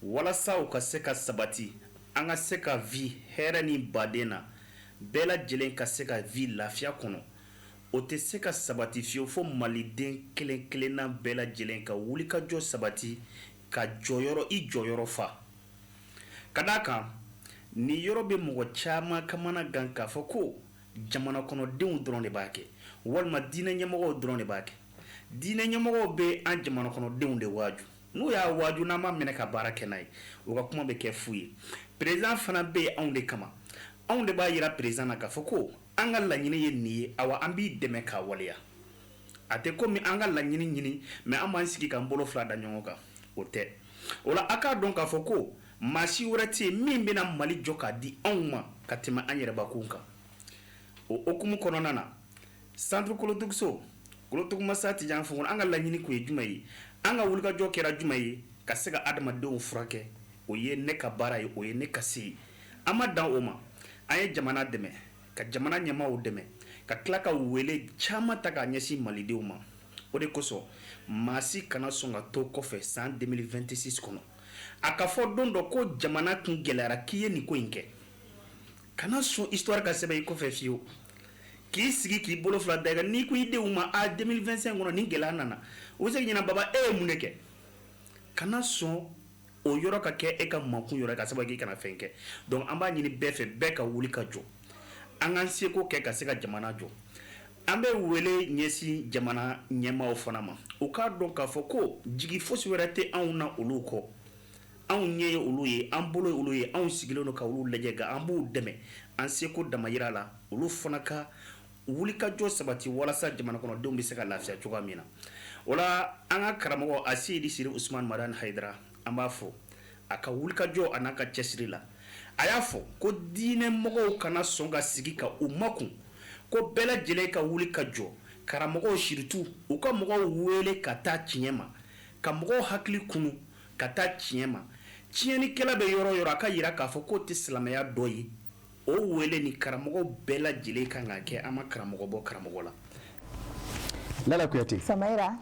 Walasa u ka se ka sabati, an ka se ka vie hɛrɛ ni baden na, bɛɛ lajɛlen ka se ka vie lafiya kɔnɔ, o tɛ se ka sabati fiyewu fo maliden kelen kelenna bɛɛ lajɛlen ka wulikajɔ sabati, ka jɔyɔrɔ i jɔyɔrɔ fa. Ka d'a kan nin yɔrɔ bɛ mɔgɔ caman kamana gan k'a fɔ ko jamana kɔnɔdenw dɔrɔn de b'a kɛ, walima diinɛ ɲɛmɔgɔw dɔrɔn de b'a kɛ. Diinɛ ɲɛmɔgɔw bɛ an jamana kɔnɔdenw de waaju. N'u y'a waaju, n'an m'a minɛ ka baara kɛ n'a ye, u ka kuma bɛ kɛ fu ye. Président fana bɛ yen anw de kama. Anw de b'a yira président na k'a fɔ ko an ka laɲini ye nin ye, awa an b'i dɛmɛ k'a waleya. A tɛ komi an ka laɲini ɲini, mais an b'an sigi k'an bolo fila da ɲɔgɔn kan, o tɛ. O la, a k'a dɔn k'a fɔ ko maa si wɛrɛ tɛ yen min bɛna Mali jɔ k'a di anw ma ka tɛmɛ an yɛrɛbakun kan. O hokumu kɔnɔna na, centre Kolotuguso, Kolotugumasa Tijan Fɔnkɔnɔ, an ka laɲini kun ye jumɛn ye? An ka wulikajɔ kɛra jumɛn ye ka se ka adamadenw furakɛ? O ye ne ka baara ye, o ye ne ka se ye. An ma dan o ma, an ye jamana dɛmɛ, ka jamana ɲɛmaaw dɛmɛ, ka tila ka wele caman ta k'a ɲɛsin malidenw ma. O de kosɔn, maa si kana sɔn ka to kɔfɛ san 2026 kɔnɔ, a ka fɔ don dɔ ko jamana kun gɛlɛyara k'i ye nin ko in kɛ. Kana sɔn histoire ka sɛbɛn i kɔfɛ fiyewu, k'i sigi k'i bolo fila da i kan. N'i ko i denw ma a 2025 kɔnɔ nin gɛlɛya nana, u bɛ se k'i ɲininka: baba, e ye mun de kɛ? Kana sɔn o yɔrɔ ka kɛ e ka makun yɔrɔ ye, ka sababu kɛ i kana fɛn kɛ. Donc an b'a ɲini bɛɛ fɛ, bɛɛ ka wuli ka jɔ, an k'an seko kɛ ka se ka jamana jɔ. An bɛ wele ɲɛsin jamana ɲɛmaaw fana ma, u k'a dɔn k'a fɔ ko jigi fosi wɛrɛ tɛ anw na olu kɔ. Anw ɲɛ ye olu ye, an bolo ye olu ye, anw sigilen don ka olu lajɛ, nka an b'u dɛmɛ an seko damayira la. Olu fana ka wulikajɔ sabati walasa jamana kɔnɔdenw bɛ se ka lafiya cogoya min na. O la, an ka karamɔgɔ Aseyidi Siri Usumani Madani Hayidara, an b'a fɔ a ka wulikajɔ a n'a ka cɛsiri la. A y'a fɔ ko diinɛ mɔgɔw kana sɔn ka sigi ka u makun, ko bɛɛ lajɛlen ka wuli ka jɔ. Karamɔgɔw surtout, u ka mɔgɔw wele ka taa tiɲɛ ma, ka mɔgɔw hakili kunu ka taa tiɲɛ ma. Tiɲɛnikɛla bɛ yɔrɔ o yɔrɔ, a ka yira k'a fɔ k'o tɛ silamɛya dɔ ye. O wele ni karamɔgɔ bɛɛ lajɛlen kan ka kɛ, an ma karamɔgɔ bɔ karamɔgɔ la. Lala Kuyate. Samayira.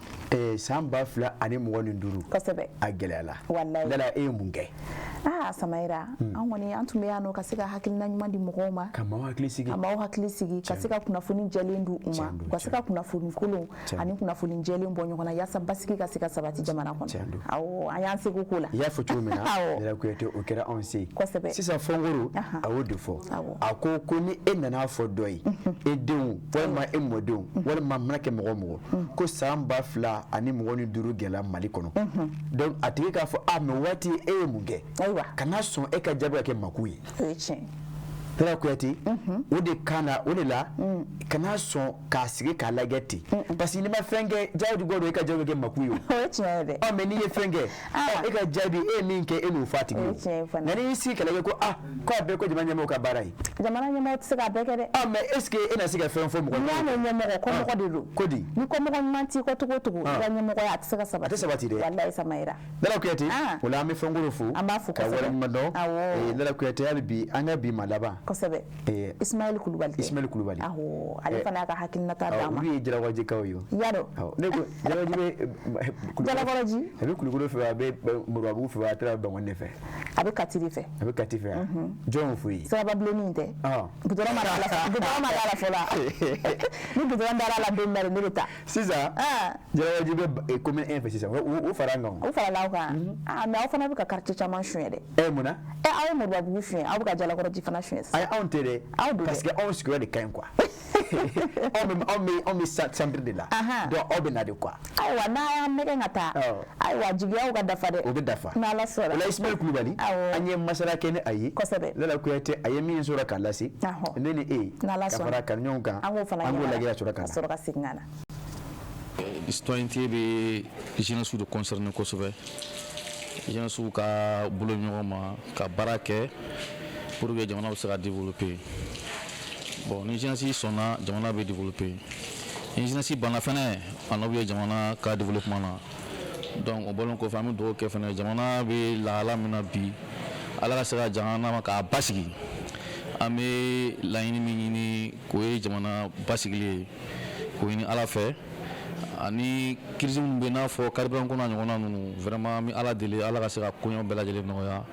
San 2025. Kosɛbɛ. A gɛlɛyala. Walayi. Lala, e ye mun kɛ? Aa Samayira, an kɔni an tun bɛ yan nɔ ka se ka hakilina ɲuman di mɔgɔw ma, ka maaw hakili sigi, ka maaw hakili sigi, ka se ka kunnafoni jɛlen di u ma, u ka se ka kunnafoni kolon ani kunnafoni jɛlen bɔ ɲɔgɔn na yaasa basigi ka se ka sabati jamana kɔnɔ. Awɔ, an y'an seko k'o la. I y'a fɔ cogo min na, Lala Kuyate, o kɛra anw se. Sisan Fɔnkoro, a y'o de fɔ, a ko ko ni e nana fɔ dɔ ye, e denw walima e mɔdenw walima mana kɛ mɔgɔ o mɔgɔ, ko san 2025 gɛlɛya Mali kɔnɔ, donc a tigi k'a fɔ a mais waati e ye mun kɛ? Ayiwa, kana sɔn e ka jaabi ka kɛ makun ye. O ye tiɲɛ. Lala Kuyate, o de kan na, o de la kana sɔn k'a sigi k'a lajɛ ten, parce que n'i ma fɛn kɛ, jaabi dɔ don, e ka jaabi bɛ kɛ makun ye. O ye tiɲɛ ye dɛ. Ɔ mais n'i ye fɛn kɛ, e ka jaabi, e ye min kɛ, e n'o fɔ a tigi ye. O ye tiɲɛ ye fana. Nka n'i y'i sigi k'a lajɛ ko aa ko a bɛɛ ko jamana ɲɛmɔgɔw ka baara ye. Jamana ɲɛmɔgɔ tɛ se k'a bɛɛ kɛ dɛ. Ɔ mais est ce que e na se ka fɛn fɔ mɔgɔ ye? N'i y'a mɛn ɲɛmɔgɔ, kɔmɔgɔ de don. Ko di? Ni kɔmɔgɔ ɲuman t'i kɔ cogo o cogo, i ka ɲɛmɔgɔya a tɛ se ka sabati. A tɛ sabati dɛ. Walayi Samayira. Lala Kuyate, o la an bɛ Fɔnkoro fo. An b'a fo ka kosɛbɛ. waleɲuman dɔn. Awɔ. Lala Kuyate, hali bi an ka bi ma laban. Kosɛbɛ. Ismaël Kulubali. Ismaël Kulubali. Awɔ, ale fana y'a ka hakilinata d'an ma. Olu ye Jalakɔrɔjikaw ye o. I y'a dɔn. Awɔ, ne ko Jalakɔrɔji bɛ Jalakɔrɔji. A bɛ Kulukoro fɛ, a bɛ Moribabugu fɛ, a taara Bankɔni de fɛ. A bɛ Kati de fɛ. A bɛ Kati fɛ yan. Jɔn y'o fɔ i ye? Siraba bilennin in tɛ. Goudron ma d'a la, goudron ma d'a la fɔlɔ. Ni goudron dara a la don min na de, ne bɛ taa. Sisan Jalakɔrɔji bɛ commune 1 fɛ sisan, o fara an kan o. O farala aw kan. Aa mais aw fana bɛ ka quartier caman suɲɛ dɛ. Ɛ mun na? Ɛ aw ye Moribabugu suɲɛ, aw bɛ ka Jalakɔrɔji fana suɲɛ sisan. Ayi, anw tɛ dɛ. Aw don dɛ. Parce que anw sigiyɔrɔ de ka ɲi quoi. Anw bɛ centre de la. Donc aw bɛ na de quoi. Ayiwa, n'a y'an nɛgɛ ka taa. Ayiwa, jigiyaw ka dafa dɛ. O bɛ dafa. N'Ala sɔnna. O la Ismaël Kulubali, an ye masala kɛ ni a ye. Kosɛbɛ. Lala Kuyate, a ye min sɔrɔ k'a lase. Ne ni e. N'Ala ka sɔnna. fara kanuɲɔgɔnw kan. An k'o fana an k'o lajɛ ka sɔrɔ ka ka na. sɔrɔ ka segin ka na. Citoyenneté bɛ jeunesse de concerner kosɛbɛ. Jeunesse ka bolo ɲɔgɔn ma ka baara kɛ pour que jamana bɛ se ka développer. Bon, ni jeunesse sɔnna, jamana bɛ développer. Ni jeunesse banna fɛnɛ, a nɔ bɛ ye jamana ka développement na. Donc o bɔlen kɔfɛ, an bɛ dugawu kɛ fɛnɛ, jamana bɛ lahala min na bi, Ala ka se ka jamana ma k'a basigi. An bɛ laɲini min ɲini, k'o ye jamana basigili ye, k'o ɲini Ala fɛ. Ani crise minnu bɛ, n'a fɔ carburant ko n'a ɲɔgɔnna ninnu, vraiment an bɛ Ala deli, Ala ka se ka koɲɛw bɛɛ lajɛlen nɔgɔya.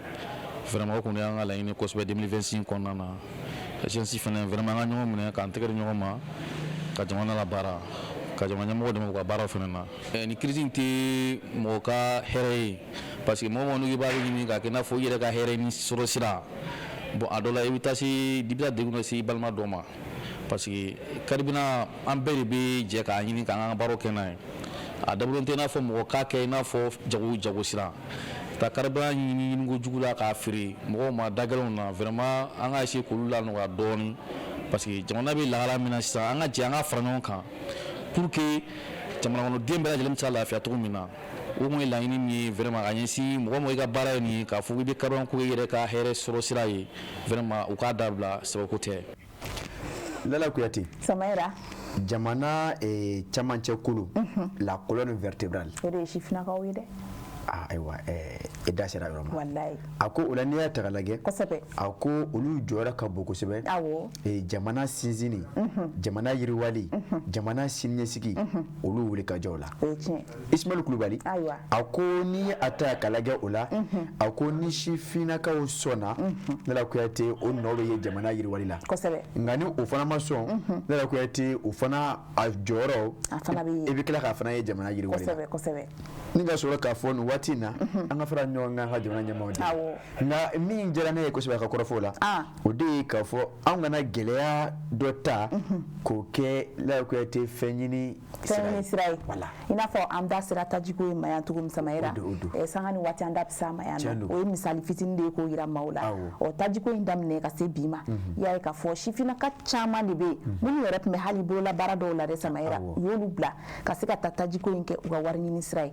Vraiment o kɔni y'an ka laɲini kosɛbɛ 2026 kɔnɔna na. Jeunesse fɛnɛ, vraiment an ka ɲɔgɔn minɛ k'an tɛgɛ di ɲɔgɔn ma ka jamana labaara, ka jamana ɲɛmɔgɔ dɛmɛ u ka baaraw fɛnɛ na. Nin crise in tɛ mɔgɔ ka hɛrɛ ye, parce que mɔgɔ mɔgɔ n'i b'a ɲini k'a kɛ i n'a fɔ i yɛrɛ ka hɛrɛ ni sɔrɔ sira, bon a dɔ la i bɛ taa se, i bɛ taa degun dɔ se i balima dɔ ma, parce que carburant an bɛɛ de bɛ jɛ k'a ɲini k'an ka baaraw kɛ n'a ye. A dabɔlen tɛ i n'a fɔ mɔgɔ k'a kɛ i n'a fɔ jago sira ka carburant ɲini ɲiniko jugu la k'a feere mɔgɔw ma da gɛlɛnw na. Vraiment an ka essayer k'olu lanɔgɔya dɔɔni, parce que jamana bɛ lahala min na sisan, an ka jɛ an ka fara ɲɔgɔn kan pour que jamana kɔnɔden bɛɛ lajɛlen bɛ se ka lafiya cogo min na. O kun ye laɲini min ye vraiment ka ɲɛsin mɔgɔ mɔgɔ i ka baara ye nin ye, k'a fɔ k'i bɛ carburant ko i yɛrɛ ka hɛrɛ sɔrɔ sira ye, vraiment u k'a dabila, sababu tɛ. Lala Kuyate. Samayira. Jamana camancɛ kolo, la colonne vertébrale. O de ye sifinnakaw ye dɛ. Ah ayiwa, e da sera yɔrɔ ma. Walayi. A ko o la n'i y'a ta k'a lajɛ. Kosɛbɛ. A ko olu jɔyɔrɔ ka bon kosɛbɛ. Awɔ. Jamana sinsinni. Jamana yiriwali. Jamana siniɲɛsigi. Olu wuli ka jɔ o la. O ye tiɲɛ. Ismaël Kulubali. Ayiwa. A ko n'i ye a ta k'a lajɛ o la. A ko ni sifinnakaw sɔnna. Lala Kuyate, o nɔ bɛ ye jamana yiriwali la. Kosɛbɛ. Nka ni o fana ma sɔn. Lala Kuyate, o fana a jɔyɔrɔ. A fana bɛ ye. I bɛ tila k'a fana ye jamana yiriwali la. Kosɛbɛ kosɛbɛ. Ni ka sɔrɔ k'a fɔ nin waati in na, an ka fara ɲɔgɔn kan ka jamana ɲɛmaaw de. Nka min diyara ne ye kosɛbɛ a ka kɔrɔfɔw la, o de ye k'a fɔ anw kana gɛlɛya dɔ ta k'o kɛ Lala Kuyate fɛn ɲini sira ye. Voilà. I n'a fɔ an da sera tajiko ye ma yan cogo min Samayira, sanga ni waati an da bɛ s'a ma yan nɔ. O ye misali fitinin de ye k'o yira maaw la. Ɔ tajiko in daminɛ ka se bi ma, i y'a ye k'a fɔ sifinnaka caman de bɛ yen minnu yɛrɛ tun bɛ hali bololabaara dɔw la dɛ Samayira, u y'olu bila ka se ka taa tajiko in kɛ u ka wari ɲini sira ye.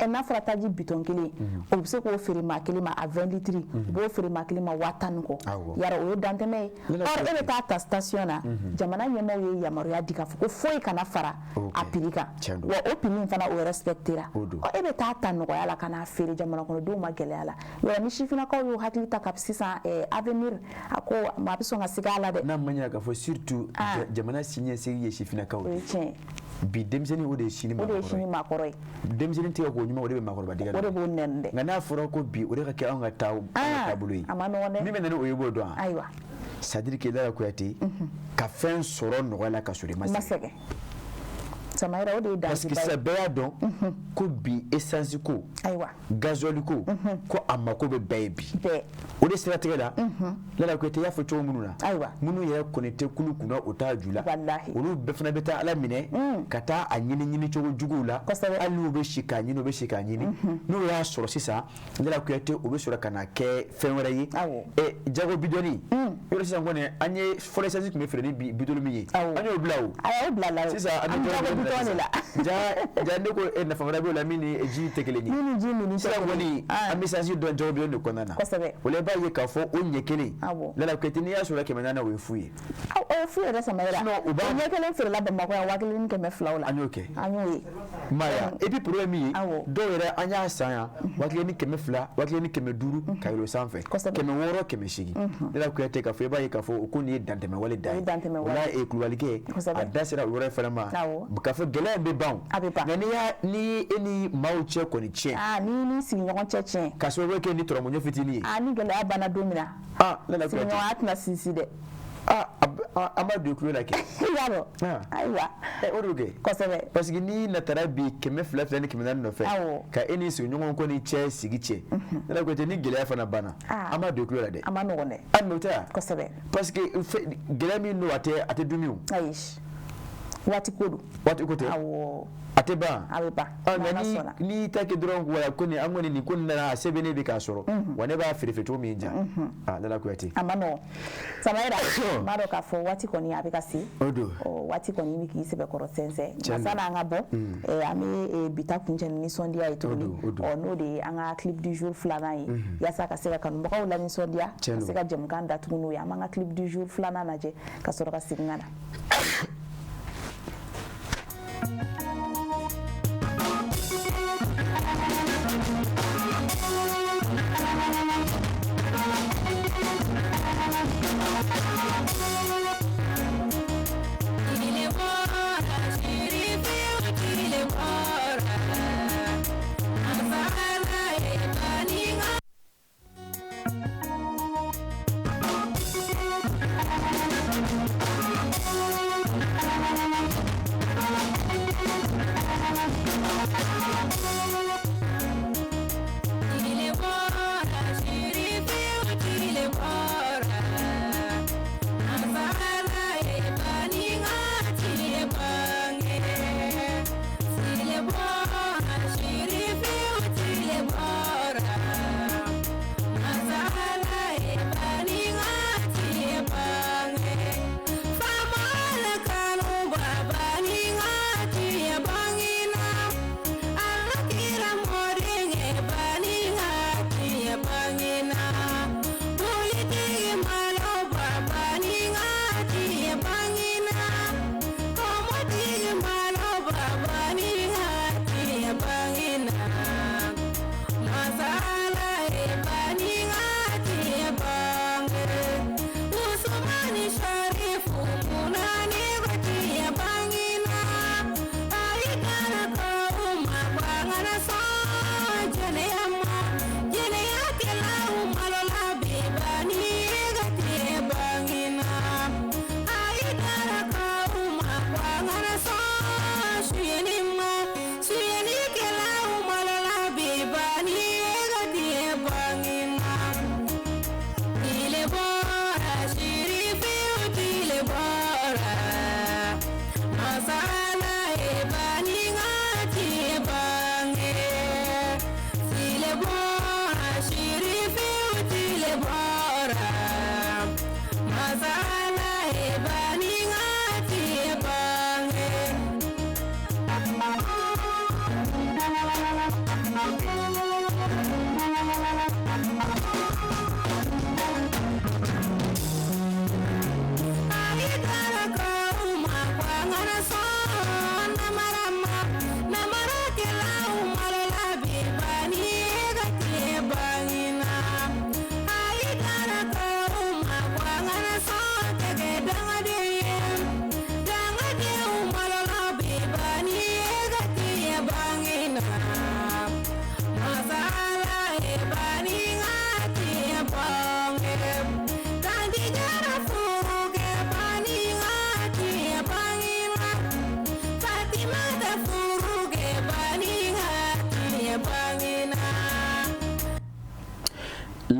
N'a fɔra taji bitɔn kelen, o bɛ se k'o feere maa kelen ma a 20 litres, u b'o feere maa kelen ma 10,000 kɔ. Yara o ye dantɛmɛ ye. Or e bɛ taa ta station na, jamana ɲɛmaaw ye yamaruya di k'a fɔ ko foyi kana fara a prix kan, wa o prix in fana o respectera. Ɔ e bɛ taa ta nɔgɔya la ka n'a feere jamana kɔnɔdenw ma gɛlɛya la. Yɔrɔ ni sifinnakaw y'u hakili ta kabi sisan, avenir a ko maa bɛ sɔn ka siga a la dɛ. N'a ma ɲɛ k'a fɔ surtout jamana siniɲɛsigi ye sifinnakaw ye. O ye tiɲɛ ye. Bi denmisɛnnin o de ye sini maakɔrɔ ye. O de ye sini maakɔrɔ ye. Denmisɛnnin tɛ ka dɔn k'o ɲuman, o de bɛ maakɔrɔba digɛ la. O de b'o nɛni dɛ. Nka n'a fɔra ko bi o de ka kɛ anw ka taabolo ye, a ma nɔgɔn dɛ. Min bɛ na ni o ye, i b'o dɔn wa? Ayiwa. C'est à dire que Lala Kuyate, ka fɛn sɔrɔ nɔgɔya la ka sɔrɔ i ma sɛgɛn. Samayira, o de ye Parce que danger sisan bɛɛ y'a dɔn ko bi essence ko, ayiwa, gasoil ko, ko a mako bɛ bɛɛ ye bi. Bɛɛ. O de siratigɛ la, Lala Kuyate, i y'a fɔ cogo minnu na, ayiwa, minnu yɛrɛ kɔni tɛ kulu kunna, o t'a ju la, walahi, olu bɛɛ fana bɛ taa Ala minɛ ka taa a ɲini ɲini cogo juguw la. Hali n'u bɛ si k'a ɲini, u bɛ si k'a ɲini, n'u y'a sɔrɔ sisan, Lala Kuyate, u bɛ sɔrɔ ka na kɛ fɛn wɛrɛ ye. Jago bidɔnni yɔrɔ sisan kɔni, an ye fɔlɔ essence tun bɛ feere ni bidɔnni min ye, an y'o bila o. A y'o bila la o. Sisan an bɛ jago bidɔn de la. Ja, ne ko nafa wɛrɛ b'o la min ni ji tɛ kelen ye. Min ni ji min tɛ Sisan kɔni, an bɛ essence dɔn jago bidɔn de kɔnɔna na. O la i b'a ye k'a fɔ o ɲɛ kelen, Lala Kuyate, n'i y'a sɔrɔ 400, o ye fu ye. O ye fu yɛrɛ, Samayira. Sinon, u b'a O ɲɛ kelen feerela Bamakɔ yan 1200 la. An y'o kɛ. An y'o ye. Maya, et puis problème min ye, dɔw yɛrɛ an y'a san yan 1200, 1500, ka yɛlɛ o sanfɛ, 600, 800. Lala Kuyate, k'a fɔ i b'a ye k'a fɔ o ko nin ye dantɛmɛwale dan ye. O la kulubalikɛ a da sera o yɔrɔ in fana ma k'a fɔ gɛlɛya in bɛ ban o. A bɛ ban. Nka n'i y'a ni e ni maaw cɛ kɔni tiɲɛ. Aa, ni ni sigiɲɔgɔn cɛ tiɲɛ. Ka sababu kɛ ni tɔrɔmɔɲɔ fitinin ye. Aa, ni gɛlɛya banna don min na. Aa, Lala Kuyate. Sigiɲɔgɔnya tɛna sinsin dɛ. Aa, an b'a don i tulo la kɛ. I b'a dɔn. Ayiwa. O de bɛ kɛ. Kosɛbɛ. Parce que n'i natara bi 200 fila ni 400 nɔfɛ. Ka e ni sigiɲɔgɔn kɔni cɛ sigi cɛ. Lala Kuyate, ni gɛlɛya fana banna, an b'a don i tulo la dɛ. A ma nɔgɔn dɛ. Ah, mais o tɛ wa? Kosɛbɛ. Parce que gɛlɛya min don, a tɛ dumi o. Ayi. Waati ko don. Waati ko tɛ. Awɔ. A tɛ ban. A bɛ ban. Nka ni n'i ta kɛ dɔrɔn, wala ko nin an kɔni nin ko nin nana, a sɛbɛnnen bɛ k'a sɔrɔ, wa ne b'a feere cogo min ja. Aa, Lala Kuyate. A ma nɔgɔn. Samayira, n b'a dɔn k'a fɔ waati kɔni a bɛ ka se. O don. Ɔ, waati kɔni bɛ k'i sɛbɛkɔrɔ sɛnsɛn. Tiɲɛ Nka don. sanni an ka bɔ, an bɛ bi ta kuncɛ ni nisɔndiya ye tuguni. O don. Ɔ, n'o de ye an ka clip du jour filanan ye. Yaasa ka se ka kanubagaw lanisɔndiya. Tiɲɛ Ka don. se ka jɛmukan datugu n'o ye. An b'an ka clip du jour filanan lajɛ ka sɔrɔ ka segin ka na.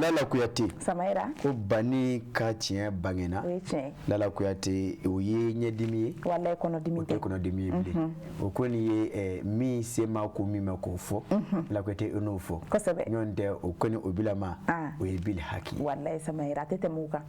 Lala Kuyate. Samayira. Ko banni ka tiɲɛ bangena. O ye tiɲɛ ye. Lala Kuyate, o ye ɲɛdimi ye. Walayi, kɔnɔdimi O tɛ kɔnɔdimi ye bilen. O kɔni ye min se ma ko min ma k'o fɔ. Lala Kuyate, i n'o fɔ. Kosɛbɛ. Ɲɔgɔn tɛ o kɔni o bilama. O ye bil haki. Walayi Samayira, a tɛ tɛmɛ o kan.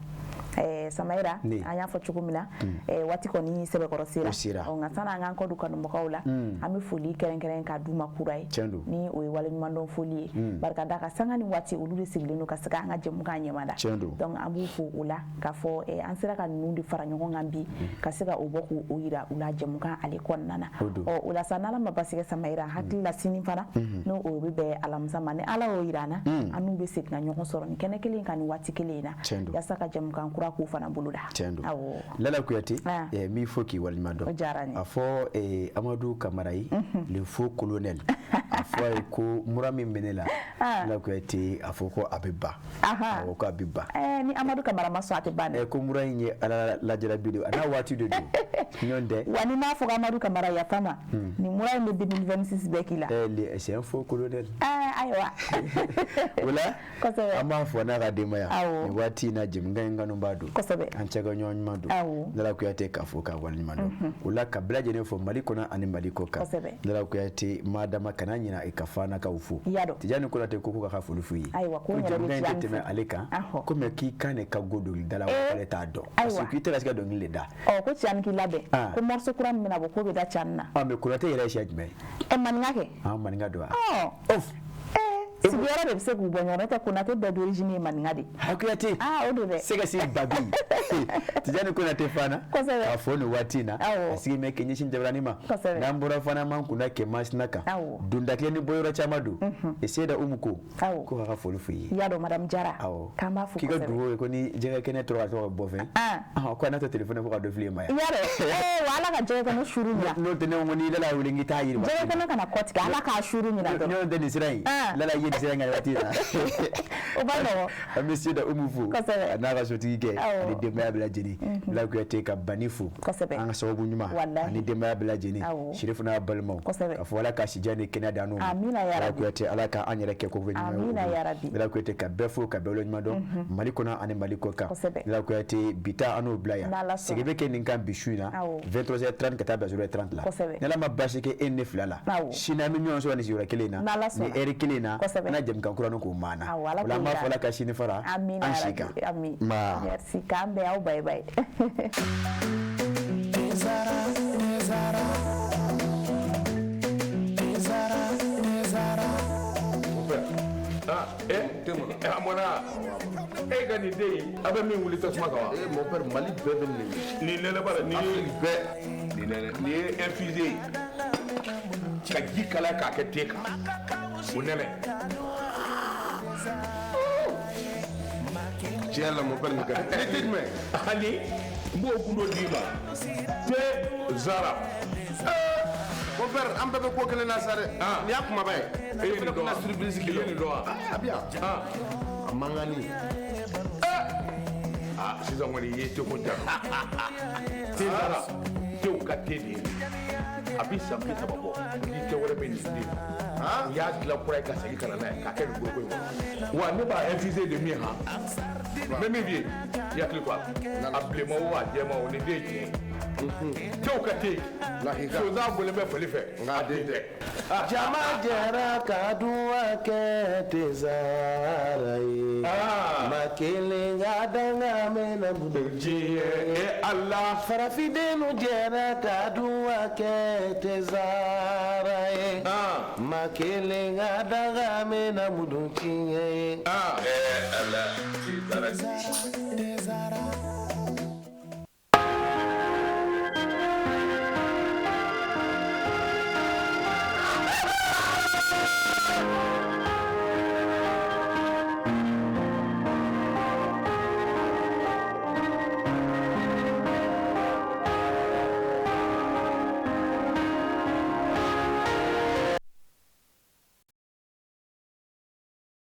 Samayira, an y'a fɔ cogo min na, waati kɔni sɛbɛkɔrɔ sera. O sera. Nka sanni an k'an kɔ don kanubagaw la, an bɛ foli kɛrɛnkɛrɛn k'a d'u ma kura ye. Tiɲɛ don. Ni o ye waleɲumandɔn foli ye. Barika da ka sanga ni waati olu de sigilen don ka se k'an ka jɛmukan ɲɛmada. Tiɲɛ don. Donc an b'u fo o la k'a fɔ an sera ka ninnu de fara ɲɔgɔn kan bi ka se ka o bɔ k'o yira u la jɛmukan ale kɔnɔna na. O don. Ɔ o la sa, n'Ala ma basi kɛ Samayira, hakili la sini fana, n'o o bɛ bɛn alamisa ma, ni Ala y'o yira an na, an n'u bɛ segin ka ɲɔgɔn sɔrɔ nin kɛnɛ kelen kan nin waati kelen in na. Tiɲɛ don. Yaasa ka jɛmukan kura k'u fana boloda. Tiɲɛ don. Awɔ. Lala Kuyate, n b'i fo k'i waleɲuman dɔn. O diyara n ye. A fɔ Amadu Kamara ye, le faux colonel. A fɔ a ye ko mura min bɛ ne la, Lala Kuyate, a fɔ ko a bɛ ban. Awɔ, ko a bɛ ban. Ni Amadu Kamara ma sɔn, a tɛ ban dɛ. Ko mura in ye Ala lajarabi de ye, a n'a waati de don. Ɲɔgɔn tɛ. Wa ni m'a fɔ ko Amadu Kamara yafa ma, nin mura in bɛ 2026 bɛɛ k'i la. C'est un faux colonel. Ayiwa. O la, Kosɛbɛ. an b'a fɔ n'a ka denbaya. Awɔ. Nin waati in na, jɛmukan in kanu b'a don. Kosɛbɛ. An cɛ ka ɲɔgɔn ɲuman don. Awɔ. Lala Kuyate, k'a fɔ k'a waleɲuman dɔn. O la ka bɛɛ lajɛlen fɔ Mali kɔnɔ ani Mali kɔ kan. Kosɛbɛ. Lala Kuyate, madama kana ɲina i ka fanakaw fo. I y'a dɔn. Tijani Konate ko k'a ka foli f'u ye. Ayiwa, ko n yɛrɛ bɛ jɛmukan in tɛ Tijani tɛmɛ fo. ale kan. Ko mais k'i kan de ka go dɔnkilida la wa k'ale t'a dɔn. Parce que k'i tɛ ka se ka dɔnkili de da. Ɔ, ko Tijani k'i labɛn. Ko morceau kura min bɛna bɔ, k'o bɛ da Tijani na. Mais Konate yɛrɛ ye siya jumɛn ye? Maninka kɛ. Maninka don wa? Ɔ. Sigiyɔrɔ de bɛ se k'u bɔ ɲɔgɔn na, n'o tɛ Konate bɛɛ d'origine ye maninka de. Kuyate. O don dɛ. Se ka se babi. Tijani Konate fana. Kosɛbɛ. K'a fɔ nin waati in na. Awɔ. A sigi bɛ kɛ ɲɛsin jabarani ma. Kosɛbɛ. N'an bɔra fana, an kunna kɛ masina kan. Awɔ. Donda kelen ni bɔyɔrɔ caman don. Seda Umu ko. Awɔ. Ko k'a ka foli f'u ye. I y'a dɔn, madame Jara. Awɔ. K'an b'a fo K'i ka kosɛbɛ. dugawu ye ko ni jɛgɛ kɛnɛ tora ka to ka bɔ fɛn. Ko a n'a to téléphone ko ka dɔ fili ma I yan. y'a dɔn, wa Ala ka jɛgɛ kɛnɛ suru ɲina. N'o tɛ ne ko n'i Lala wele k'i t'a yiri. Jɛgɛ kɛnɛ kana kɔ tigɛ, Ala k'a suru ɲina dɔrɔn. N'o tɛ nin sira in. Lala ye nin sira in kan waati in na. O ba nɔgɔn. An bɛ Seda Umu fo. Kosɛbɛ. A n'a ka sotigi kɛ. Awɔ. Ani denbaya bɛɛ lajɛlen. Lala Kuyate ka Bani fo. Kosɛbɛ. An ka sababu ɲuman. Walahi. Ani denbaya bɛɛ lajɛlen. Awɔ. Sirifu n'a balimaw. Kosɛbɛ. Ka fɔ Ala ka sijan ni kɛnɛya d'an n'u ma. Amina ya Lala Rabi. Kuyate, Ala ka an yɛrɛ kɛ ko ɲuman ye. Amina ya Rabi. Lala Kuyate, ka bɛɛ fo ka bɛɛ waleɲuman dɔn. Mali kɔnɔ ani Mali kɔ kan. Kosɛbɛ. Lala Kuyate, bi ta an n'o bila yan. N'Ala sɔnna. Segin bɛ kɛ nin kan bi su in na. Awɔ. 23h30 ka taa bila 0h30 la. Kosɛbɛ. Ni Ala ma baasi kɛ e ni ne fila la. Awɔ. Sini an bɛ ɲɔgɔn sɔrɔ nin sigiyɔrɔ kelen in na. N'Ala sɔnna. Ni heure kelen in na. Kosɛbɛ. An na jɛmukan kura k'o maana. Awɔ, Ala O la an k'o b'a yira. fɔ Ala ka sini fara Amina an ya si Rabi. kan. Ami. Ma. Merci. K'an bɛn, aw bye bye. Tezara, Tezara, Tezara, Tezara. A mɔna e ka nin den in, a bɛ min wuli tasuma kan wa? Mon père, Mali bɛɛ bɛ nin Nin nɛnɛ b'a la, nin ye Afrique bɛɛ. Nin nɛnɛ, nin ye infusé ye ka ji kalaya k'a kɛ te kan, o nɛnɛ. Tiɲɛ la, mon père, nin ka di. Ne tɛ jumɛn? Ani n b'o gundo d'i ma, te Zara. Mon père, an bɛɛ bɛ ko kelen na sa dɛ. Nin y'a kumaba ye. E ye nin dɔn wa? Surprise I k'i ye la. nin dɔn wa? A bɛ yan. A mankanni. Sisan kɔni i ye teko ja. Te Zara, tew ka te de ye. A bɛ san 30 bɔ, ni te wɛrɛ bɛ nin den. U y'a dilan kura ye ka segin ka na n'a ye k'a kɛ nin foroko in kɔnɔ. Wa ne b'a infusé de min han, n bɛ min f'i ye, i hakili to a la. A bilenman o, a jɛman o, nin den ye tiɲɛ ye. Tew ka te. Sonsan bɔlen bɛ fali fɛ, nka a den tɛ. Jama jɛra ka duwa kɛ Tezara ye. Ma kelen ka danga mɛnna diɲɛ e Ala. Farafindenw jɛra ka duwa kɛ Tezara ye. Ma kelen ka danga mɛnna mudu tiɲɛ ye. Ala, Tezara. Tezara.